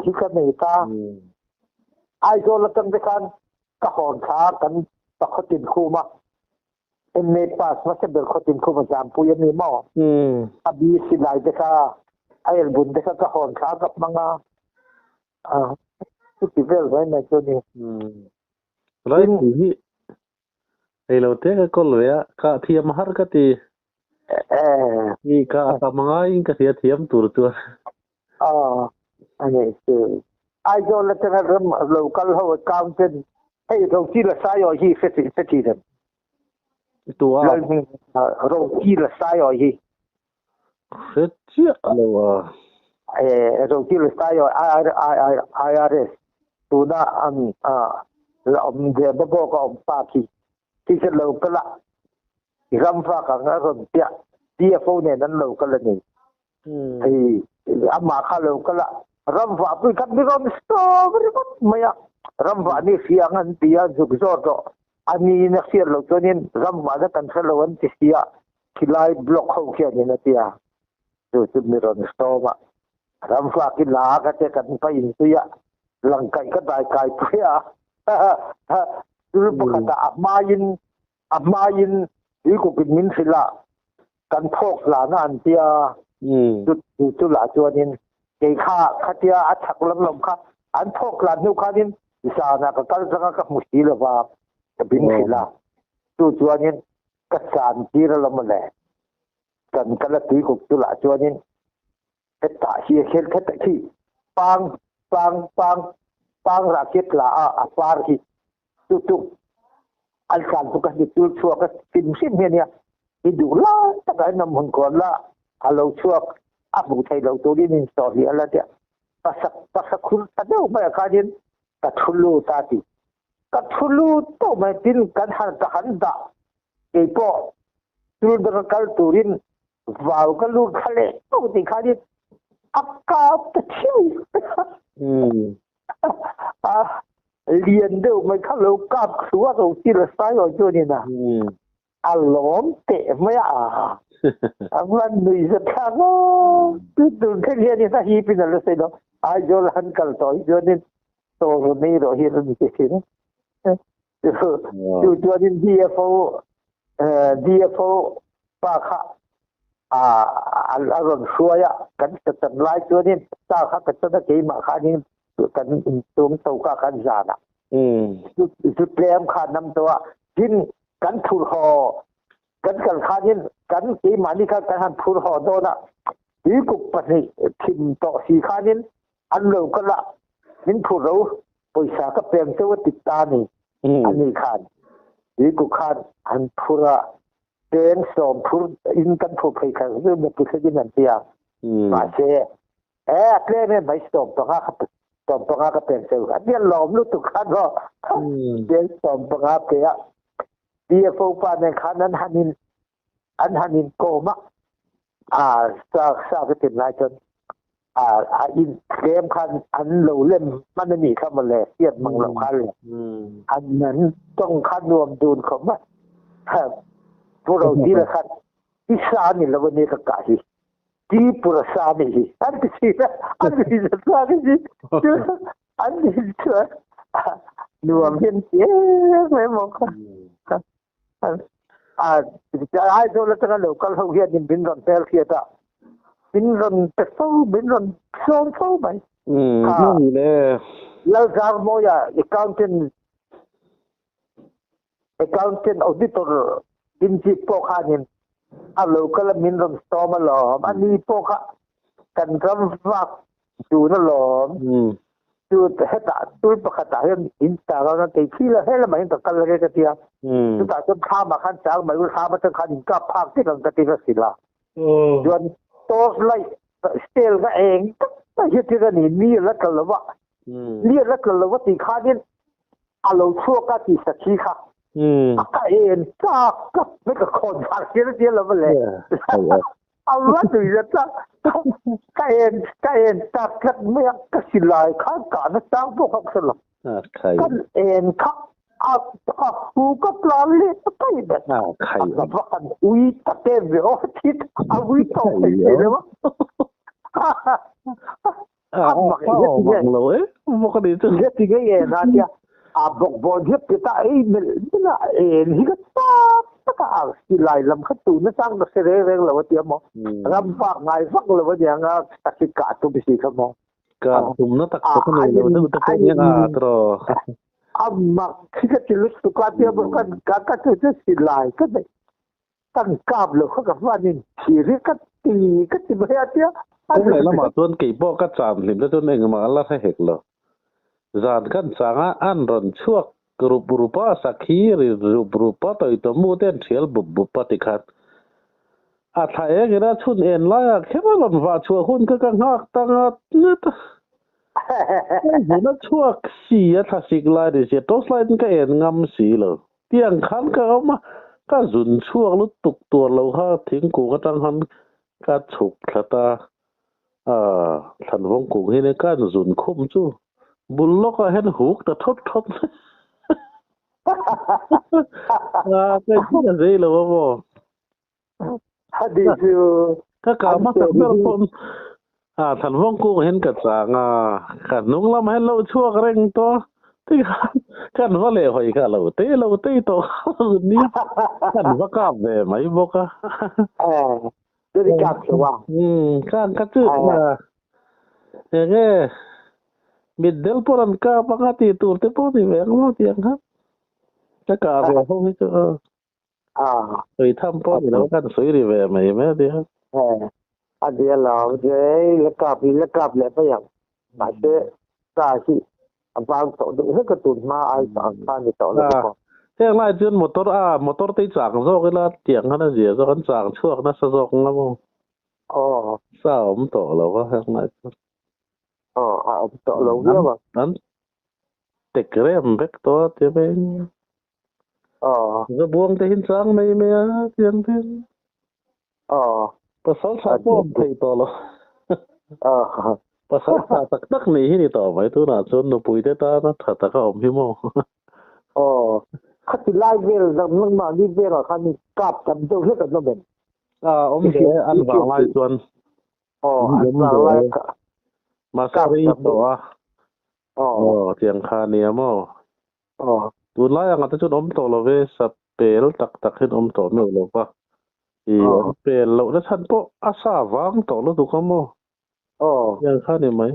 hi ka nei ta. Aizawl atang te khan ka hawn thla kan pa khawtin khum a, MA pass hmasa ber khawtin khum a zampui a ni maw? A bi silai te kha, a elbun te kha ka hawn thla ka hmang a, chuti vel mai mai chu a ni. Rai hi Hei lo te ka call ve a, ka thiam har ka ti. Ni ka a tam ngaiin ka hria thiam tur chuan. Aw, a nei chu. Aizawl atanga ram local ho accountant hei Roti Lasai aw hi hre hre thin em? Tu a? Lalhming Roti Lasai aw hi. Hre chiah lo a. Eh, Roti Lasai aw IRS tuna an la awm ve bawk a awm ta khi. Khi chu lo kal a, i ram vak ang a rawn piah DFO nen an lo kal a ni. Hei amah kha lo kal a, ram vah pui khat mi rawn sawm ringawt mai a, ram vah ni hria ang an ti a, zuk zawt rawh. A niin a hriat loh chuanin ram vahna kan hre lo an ti si a, khilai block ho khianin a ti a, chu chu mi rawn sawm a, ram vak i la ka te kan pa inzui a, langkaih ka dai kai pui a, thil pakhatah a hmaiin a hmaiin. Tuikuk in min hrilh a, kan phawk hlana an tia, chu chu lah chuanin kei kha khatia a chhak lam lam kha an phawk hlan hnu khanin zanah ka kal zanga ka hmu si lova ka bin hrilh a, chu chuanin ka chan tir alawm mawle, kan kal a tuikuk chu lah chuanin hetah hi hetah khi pang pang pang pang rah khi tla a a par hi chu chu an tlan chu ka ni tul chhuak a hrim hrim hi ania i duh lai takah hian awm hun khawn la a lo chhuak a hmuh theih loh turin in sawh hliah la tia pasak pasak khur ta deuh maiah khanin ka thu lut a ti ka thu lut tawh mai tin kan han ka han dah keipawh tul danga kal turin vau ka lut thla leh tawh tih khanin a kap ta thiau a lian deuh mai kha lo kap thlu a lo til a sai awi chu a ni na a lawm teh mai a a van nui zet thlak aw tu tun thleng hian in a hip in a la sawi lo Aizawl han kal tawh hi chuanin tawr nei rawh hi a ni ti thin chu chuanin DFO DFO pa kha a rawn hruai a kan chan lai chuanin ta kha ka chan a keimah khanin kan inchung choka kan zan a zu tlem kha nam to a tin kan phur haw kan kal khanin kan keimahni kha kan han phur haw dawn a tuikuk pahnih thim tawh si khanin an lo kal a min phur ro pawisa ka peng cheu a ti ta ni ani khan tuikuk khan an phur a peng sawm phur in kan phur phei kha chu mipui thlengin an ti a mahse E a tlem em mai 15 ka 15 ka pek cheu kha nia lawm lutuk khan maw pen 15 pe a DFO pa nen khan an han in an han in kawm a a sa sa ka tin lai chuan a a in tlem khan an lo lem hman a nih kha mawle hriat mang loh kha le an an tawng kha nuam dun khawp a pu Rodila khan i sa ni lo a ni ka kah hi Ti purasa nih hi an ti si an ti sa ki si an ti chuan nuam hian ti em em ang kha a Aizawl atanga lo kal ho hian in min rawn hmel hriat a min rawn pe fo min rawn sawm fo mai Lalzarmawia accountant Accountant auditor Dinchip pawh khanin a local a min rawn sawm alawm. Ani pawh kha kan ram vak dun alawm. Chu hetah tul pakhatah hian in chang a, kei khi la he lamah hian ka kal ange ka ti a. Chutah chuan thlamah khan chang mai ul thlam atang khan in kap phak vek ang ka ti ka hrilh a. Chuan torch light stale ka eng tak mai hi thil a ni, ni a la tla lo va. Ni a la tla lo va tih khanin a lo chhuak a tih sakhi kha a ka en chak tak mai ka khawn zar hian a tia lo va le a va nui zet a ka en ka en tak tlat mai a ka silai kha kahna chang pawh kha ka hre lo kan en kha a a hu ka tlan leh ta kai ber a va han ui tak em ve aw thi a ui tawk thei thei lo a A mak mak lo e bawk a ni chu. Zet ti ngei en a tia a bawk bawn hiap ti ta ei melh melh a en hi ka tak tak a ang silai lam kha tun atang ka hre reng reng lo a tia maw ram vak ngai vak lo a nia nga sakhi kah tum si kha maw. Kah tumna tak tak a nei lo deuh te pawh nia a tiraw. A mak hi ka ti lutuk a tia maw ka ka chu chu silai ka nei Kan kap lo kha ka hman in thir hi ka ti ka ti mai a tia. Kawng leh lamah chuan kei pawh ka cham hlim te chuan engmah la hre hek lo. Zan kan chang a, an rawn chhuak rup rup a, sakhi ri rup rup a, tawitawm mu te an thial bup bup a tikhan a thla eng ina chhun en laiah kher a rawn vah chhuah hun kha ka nghak ta ngat ngat a. Hmun a chhuak si a thlasik lai ni sia torch light in ka en ngam si lo. Tiang khan ka awm a, ka zun chhuak lutuk tuar lo kha thingkung atang khan ka chhuk thlat a, aah thlanvawng kung hi nia ka zun khum chu bul lawkah hian huk ta thawt thawt mai a, ka inhmu zei lo a maw. Hadi chu Ka kah hmasak ber pawn a thlanvawng kung hian ka chang a, ka hnung lamah hian lo chhuak reng tawh a. Tikhan kan va leh hawi kha lo te lo te tawh kha lo nia. Kan va kap ve mai bawk a. Eh, chuni kap chu a. Um, khan kha chu enge mitdel pawh an kap anga tih tur te pawh ni ve ang maw tih ang khan. Ka kah ve ho hi chu aw. Sawi tham pawh ni lo khan sawi ri ve mai mai a nia. Eh, a nia lo, ei la kap i la kap leh mai ang. Mahse, sa hi a vang tawh deuh hlek a tun hma ai ang kha ni tawh lo bawk a. Heng lai chuan motor a motor te hi chang zawk ila tiang khan a zia zawk an chang chhuak nasa zawk nga maw? Aw. Sa a awm tawh lo a heng lai chuan. Aw, a awm tawh lo viau a. An tek rem vek tawh a tia mai. Aw. Zabuang te hi an chang mai mai a tiang te. Aw. Pasal tha pawh awm thei tawh lo. Aw. Pasal tha tak tak nih hi ni tawh mai tunah chuan nupui te tana tha taka awm hi maw. Aw. Khati lai vel nangmahni velah khan kap tam deuh hlek an awm em? A awm ve an vang lai chuan. Aw an vang lai kha. Mahse rei tawh a. Aw tiang kha nia maw. Aw. Tunlai angah te chuan awm tawh lo ve, sa pel tak tak hian awm tawh meuh lo va. I an pel loh na chhan pawh a sa vang tawh lutuk a maw? Aw. Tiang kha ni mai.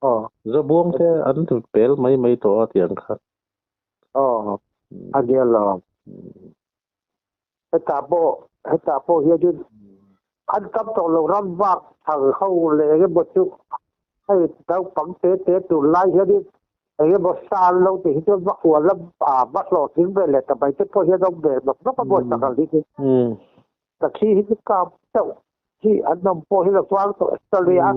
Aw. Zabuang te an pel mai mai tawh a tiang kha. Aw. A nia lo. Hetah pawh hetah pawh hianin an tam tawh lo ram vak thar ho leh eng emaw chu hei naupang te te tur lai hianin eng emaw sa an lo tih hi chuan va hual a ah va hlawhtling ve leh ta mai te pawh hian awm ve nawk nawk a mawi tak ang hi chu. Sakhi hi chu kap deuh hi an awm pawh hi la chuang tawh ta le a,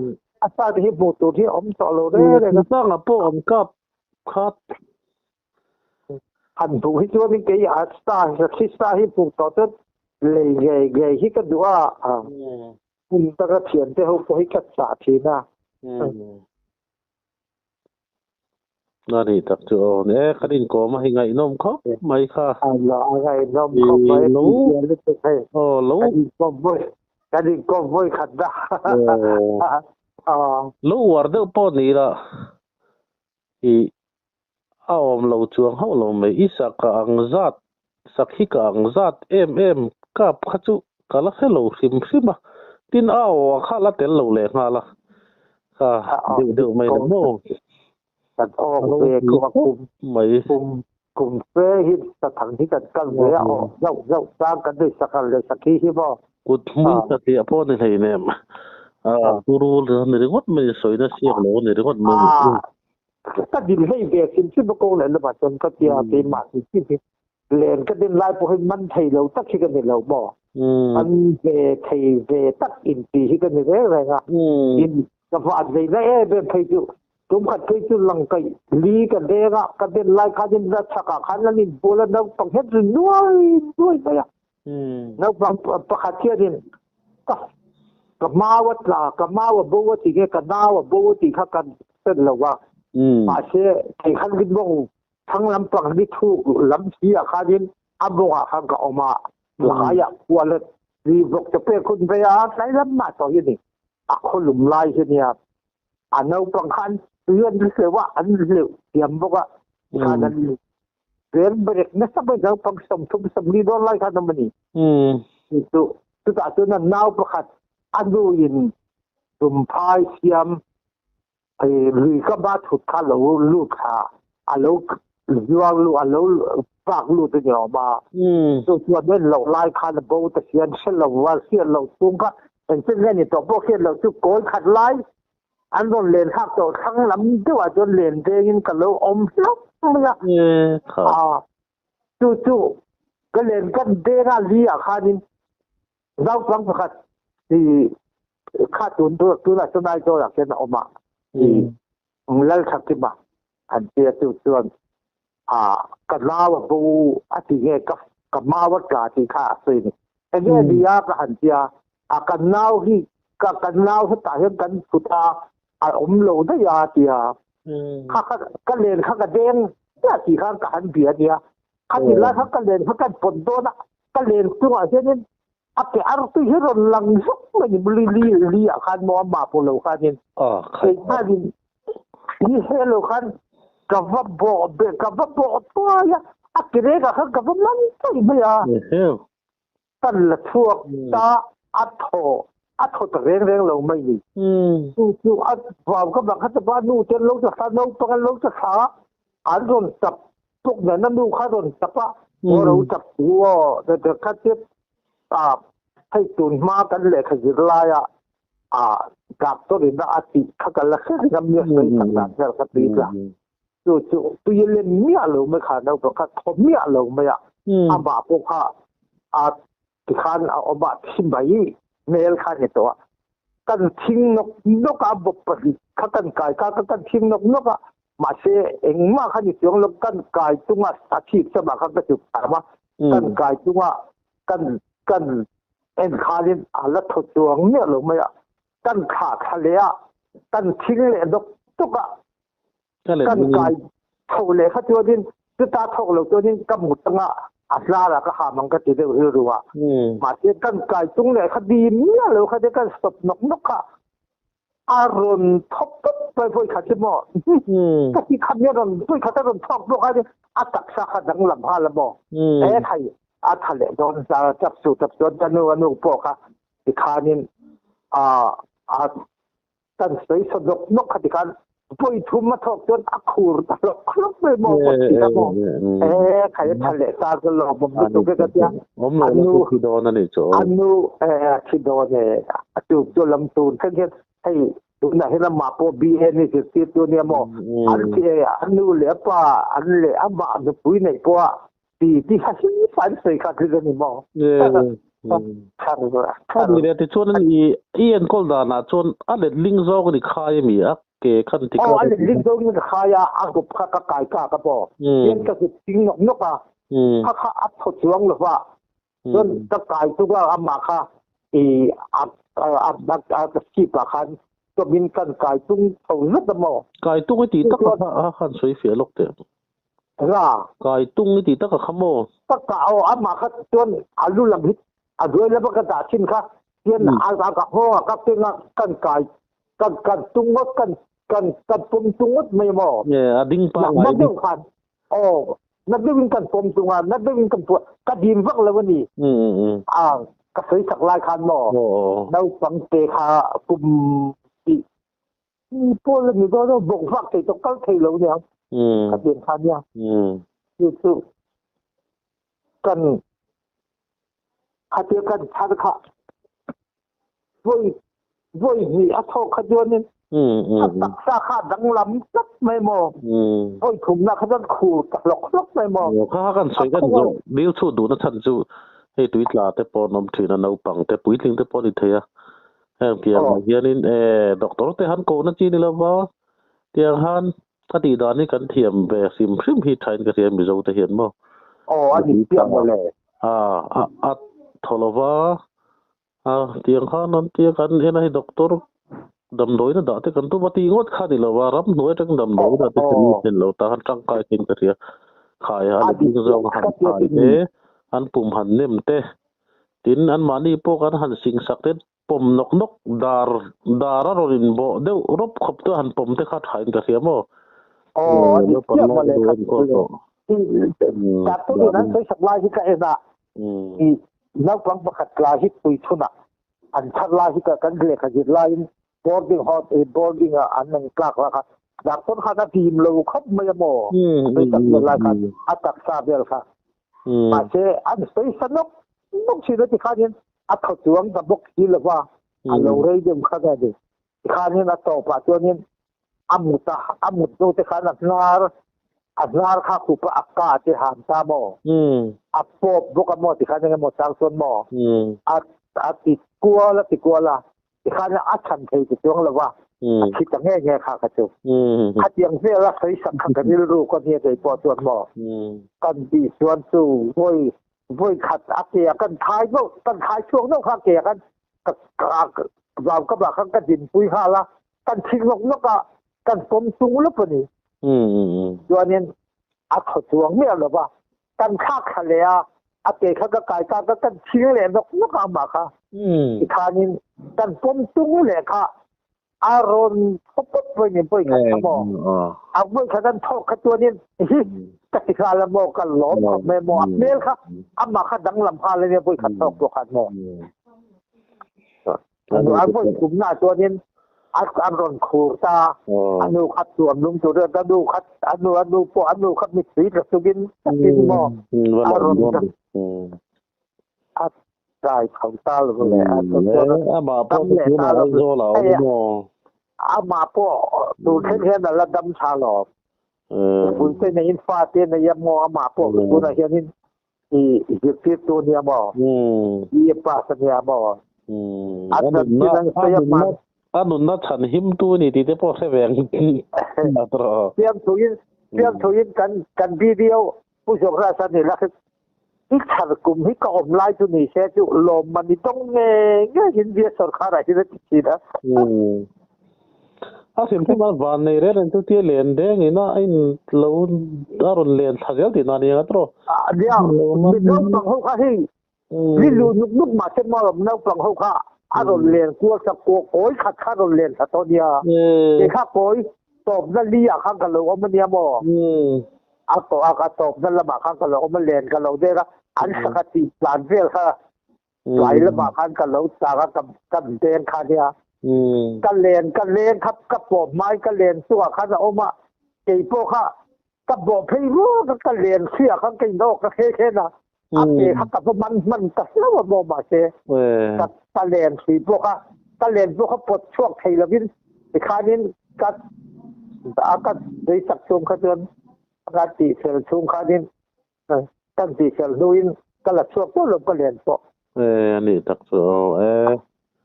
a sa te hi hmuh tur hi a awm tawh lo reng reng a. Sanga pawh an kap khat Han hmuh hi chuanin kei a sa sakhi sa hi hmuh tawh chuan lei ngei ngei hi ka duh a, hmun taka thiante ho pawh hi ka chah thin a. A nih tak chu aw ni e, kan inkawm a hi ngaihnawm khawp mai kha. A ngaihnawm khawp mai lo hei. Aw lo. Kan inkawm vawi kan inkawm vawi khat na. Lo uar deuh pawh ni ila i A awm lo chuang hauh lo mai. I sak ka ang zat, sak hi ka ang zat em em kap kha chu ka la hre lo hrim hrim a. Tin a aw a kha la tel lo leh nghal a, kha deuh deuh mai lo maw? Kan awk ve khawp a kum mai. Kum kum fe hi sathang hi kan kal ve a aw zauh zauh chang kan nei sakal leh sakhi hi maw? Kut hmui satliah pawh a ni hleinem. A turu ni ringawt mai, sawina siak lo a ni ringawt mai. Ka din hlei ve hrim hrim a kawng leh lamah chuan ka tia keimah hrim hrim hi len ka din lai pawh hi man thei lo tak hi ka ni lo maw? Man ve thei ve tak inti hi ka ni reng reng a, in ka van vei na em em phei chu tum khat phei chu lang kaih li ka deng a, ka den lai khan in la chhakah khan an inbual a naupang hian ri nuai nuai mai a, naupang pakhat hianin ka ka mau a tla ka mau a bo a tih nge ka nau a bo a tih kha kan pen lo va mahse kei khan rin mawng thang lampang ni thuk lam si ah khanin a mawngah khan ka awm a laiah kual a ri vawk te pek hun ve a tlai lam mah tawh hi ni a khawlum lai hi nia a naupang khan tui an hleuh a an hleuh thiam bawk a tikhan an vel brek nasa mai naupang 30 40 dawn lai khan awm a ni chu chutah chuan a nau pakhat a nu in tumphai siam lui ka ba thut kha lo lut thla a lo zuang lu a lo pak lut a ni awm a chu chuan en loh lai khan a bo ta hian hre lo va hriat loh chhung kha engtin nge ni tawh pawh hriat loh chu kawi khat lai an rawn len thlak tawh thlang lam deuhah chuan len vengin ka lo awm hlauh mai a chu chu ka len kan denga li ah khanin Naupang pakhat hi kha tun tur tunah chuan Aizawl-ah khian a awm a, i Lalthakima an tia chu chuan ka nau a bo a ti nge ka ka mau a tla tih kha a sawi a ni. Enge a ni a ka han tia a ka nau hi ka ka nau hetah hian kan thut a a awm lo daih a tia kha kha ka len kha ka deng chiah tih khan ka han bia a nia khati lai kha ka len kha kan pawt dawn a Ka len chungah hianin a ke artui hi rawn lang zuk mai ni li li li ah khan maw amah pawh lo khanin kei khanin ni he lo khan Ka va bawh be ka va bawh thuai a, a ki rekah khan ka va man chaih mai a. Kan la chhuak ta a thaw a thaw ta reng reng lo mai ni. Chu chu a vau ka bang kha ta ba nu te an lo ta thla naupang an lo ta thla a, an rawn tap tuk nen a nu kha a rawn tap a, aw ro tap tu aw kha te hei tun hma kan lehkha zir laia a doctor in a tih kha ka la hre reng a mi a sawi tak dan vel kha tui tla chu chu tui len miah lo mai kha naupang kha thaw miah lo mai a amah pawh kha a tikhan a awm a thi mai hmel kha ni tawh a kan thing nawk nawk a bawp pahnih kha kan kai kha kan thing nawk nawk a mahse engmah kha ni chuang lo kan kai chunga a thik chama kha ka chuk tham a kan kai chunga kan kan en khanin a la thaw chuang miah lo mai a, kan thlah thla leh a, kan thing leh dawk dawk a, kan kai tho leh kha chuanin chuta thawk lo chuanin ka mut anga a hlarah ka ham ang ka ti deuh rilru a, mahse kan kai chung leh kha dim miah lo kha te kan stop nawk nawk kha a rawn thawk tawp mai vawi khat chu maw ka ti khat nia rawn vawi khat a rawn thawk bawk a a taksa kha danglam nghal a maw he thai a tha leh dawn tap su tap chuan ka nu a nu pawh kha tikhanin a a kan sawi sa nawk nawk kha tikhan vawi thum a thawk chuan a khur ta hlawk hlawk mai maw ka ti kha maw he khai a tha leh ta ka lawm awm lutuk e ka tia a nu thi dawn a nih chu a nu thi dawn e a chu chu lam tur thleng hian hei tunah hian amah pawh BA ni zirtir tu ania maw an thi a nu leh a pa an leh amah nupui neih pawha ti ti kha hi an sawi kha thil a ni maw a ni leh tichuan i i enkawl danah chuan a letling zawk ni khai a mi a ke khan ti aw a letling zawk ni khai a a rup kha ka kai ka ka pawh hian ka zut ting nawk nawk a kha kha a thaw chuang lo va chuan ka kai tuk a amah kha i a a a sip ah khan chawmin kan kai tung tho zet a maw kai tung i ti tak a khan sawi fiah lawk teh Ra. Kai tung i ti tak a kha maw? Ka kah aw, amah kha chuan a lu lam hi a duai lama ka dah thin kha hian a ka nghawng a, ka keng a, kan kai kan kan tung ngawt kan kan kan pawm tung ngawt mai maw? Nge a ding pangngai. Na deuh khan aw na deuh in kan pawm tung a, na deuh in kan puah ka dim vak lo a ni. A ka sawi sak lai khan maw naupang te kha kum tih Pawl a ni dawn a, bawk vak thei tawh kal thei lo aniang. Ka pian kha ania. Chu chu kan khatia kan chhar kha vawi vawi hnih a thawk kha chuanin a taksa kha a danglam tlat mai maw. Vawi thumna kha chuan khur ta hlawk hlawk mai maw. Kha kha kan sawi kan zawh dil chhut duhna chhan chu hei tui tla te pawh an awm thin a, naupang te puitling te pawh a ni thei a. Heng tiang ah hianin e doctor te han kohna chi ni lova tiang han a tih dan hi kan thiam ve hrim hrim hi thain ka hria Mizo te hian maw. Aw a dik chiah mawle. A a thaw lova a tiang khan an tia kan en a hei doctor damdawiin a dah te kan tum a tih ngawt kha ni lova ramhnuai atang damdawiin a te kan thlen lo ta han tangkai khin ka hria khai a dik zawng han khai te an pum han nem te Tin, anmahni pawh kan han sing sak te pawm nawk nawk dar dar a rawn inbawh deuh rawp khawp te han pawm te kha thain ka hria maw? Aw, a dik chiah mawle kha Doctor in an sawi sak lai hi ka en a, i naupang pakhat tla hi pui chhunah an chhar lai hi ka kan lehkha zir laiin boarding house boarding ah an ang tlak la kha doctor khan a dim lo khawp mai a maw? A sawi sak vel lai khan a taksa vel kha Mahse, an sawi sa nawk nawk thin a tikhanin a thaw chuang ta bawk si lo va, a lo rei deuh kha a ni. Tikhanin a tawpah chuanin a mut a, a mut hnu te khan a hnar, a hnar kha khup a, a ka te han ta maw? A pawp bawk a maw tikhan engemaw chang chuan maw? A a ti kual a ti kual a, Tikhan a chhan thei ti chuang lo va, a thi ta nge nge kha kha chu. Khatiang vel a sawi sak kha ka rilru ka nia kei pawh chuan maw kan tih chuan chu vawi vawi khat a ke a kan thai deuh kan thai chhuak deuh kha ke a kan ka vau ka bah khan ka dinpui nghal a, kan thi nawk nawk a, kan pawm chung lawp a ni. Chuanin a thaw chuang miah lo va, kan thlak thla leh a, a ke kha ka kai ta ka kan thing leh nawk nawk a amah kha. Tikhanin kan pawm tung leh kha A rawn thaw pawt pawhin in pawi khat kha maw? A vawi khat an thawk kha chuanin hi ka ti nghal a maw, ka lawm khawp mai maw, a hmel kha amah kha danglam nghal a nia vawi khat thawk pawh khan maw. A vawi kumna chuanin a rawn khur ta, a nu kha tuam lung tur a nu kha a nu a nu pawh a nu kha mittui tla chungin takin maw a rawn A kai tho ta lo le a chu chuan amah pawh dam leh ta tunah lo Aizawl ah a hei awm maw? amah pawh tun thleng hian a la dam tha lo. Nupui te neiin fa te nei a maw amah pawh tunah hianin i zirtirtu a nia maw? BA pass a nia maw? A chanchin an sawi a hman. A nunna chhan himtu a ni tih te pawh hre ve ang tawh. Fiamthuin fiamthuin kan kan video Pu Zawkras a ni la khi i chhar kum hi ka awm lai chu ni se chu lawmman i tawng ngei ngei India sorkar ah hian a ti thin a. A hrimhrim a van nei reng reng chu tia len deng ina a in lo a rawn len thla zel tihna a ni ang a tawh. Nia, mi naupang ho kha hei mi lu nuk nuk mah se maw naupang ho kha a rawn len kual sak kawi khat kha a rawn len thla tawh nia. Kei kha kawi tawpna li ah khan ka lo awm a nia maw. A tawh a ka tawpna lamah khan ka lo awm a len ka lo dek a an sangha tih tlan vel kha tlai lamah khan ka lo chang a ka ka deng kha nia. Ka len ka leng kha ka pawh hmai ka len chungah khan a awm a keipawh kha Ka bawh phei ruak a, ka len hriah khan ka inawk a khe khen a, a pe kha ka va man hman ta hlauh a maw mahse ka ka len hrui pawh kha ka len pawh kha pawt chhuak thei lovin tikhanin ka a ka beisak chhung kha chuan ka tihfel chhung khanin kan tihfel hnuin ka la chhuak tawh lo ka len pawh. E a nih tak chu aw e.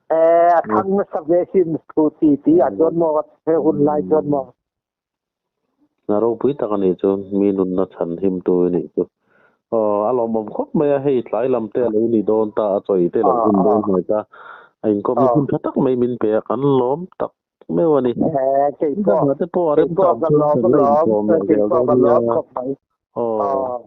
E a thang nasa ve sin thu ti ti ah chuan maw he hun lai chuan maw. A ropui tak a nih chu, mi nunna chhan himtu i nih chu. Aw, a lawmawm khawp mai a, hei tlai lam te a lo ni dawn ta, a chawi te lo hun dawn hnuai ta, a inkawm hi hun tha tak mai min pe a, kan lawm tak meuh a ni. Keipawh Te pawh a keipawh remchang ka chuan lawm kan la alawm, inkawm leh zel keipawh dawn ka nia. lawm khawp mai. Aw. Aw.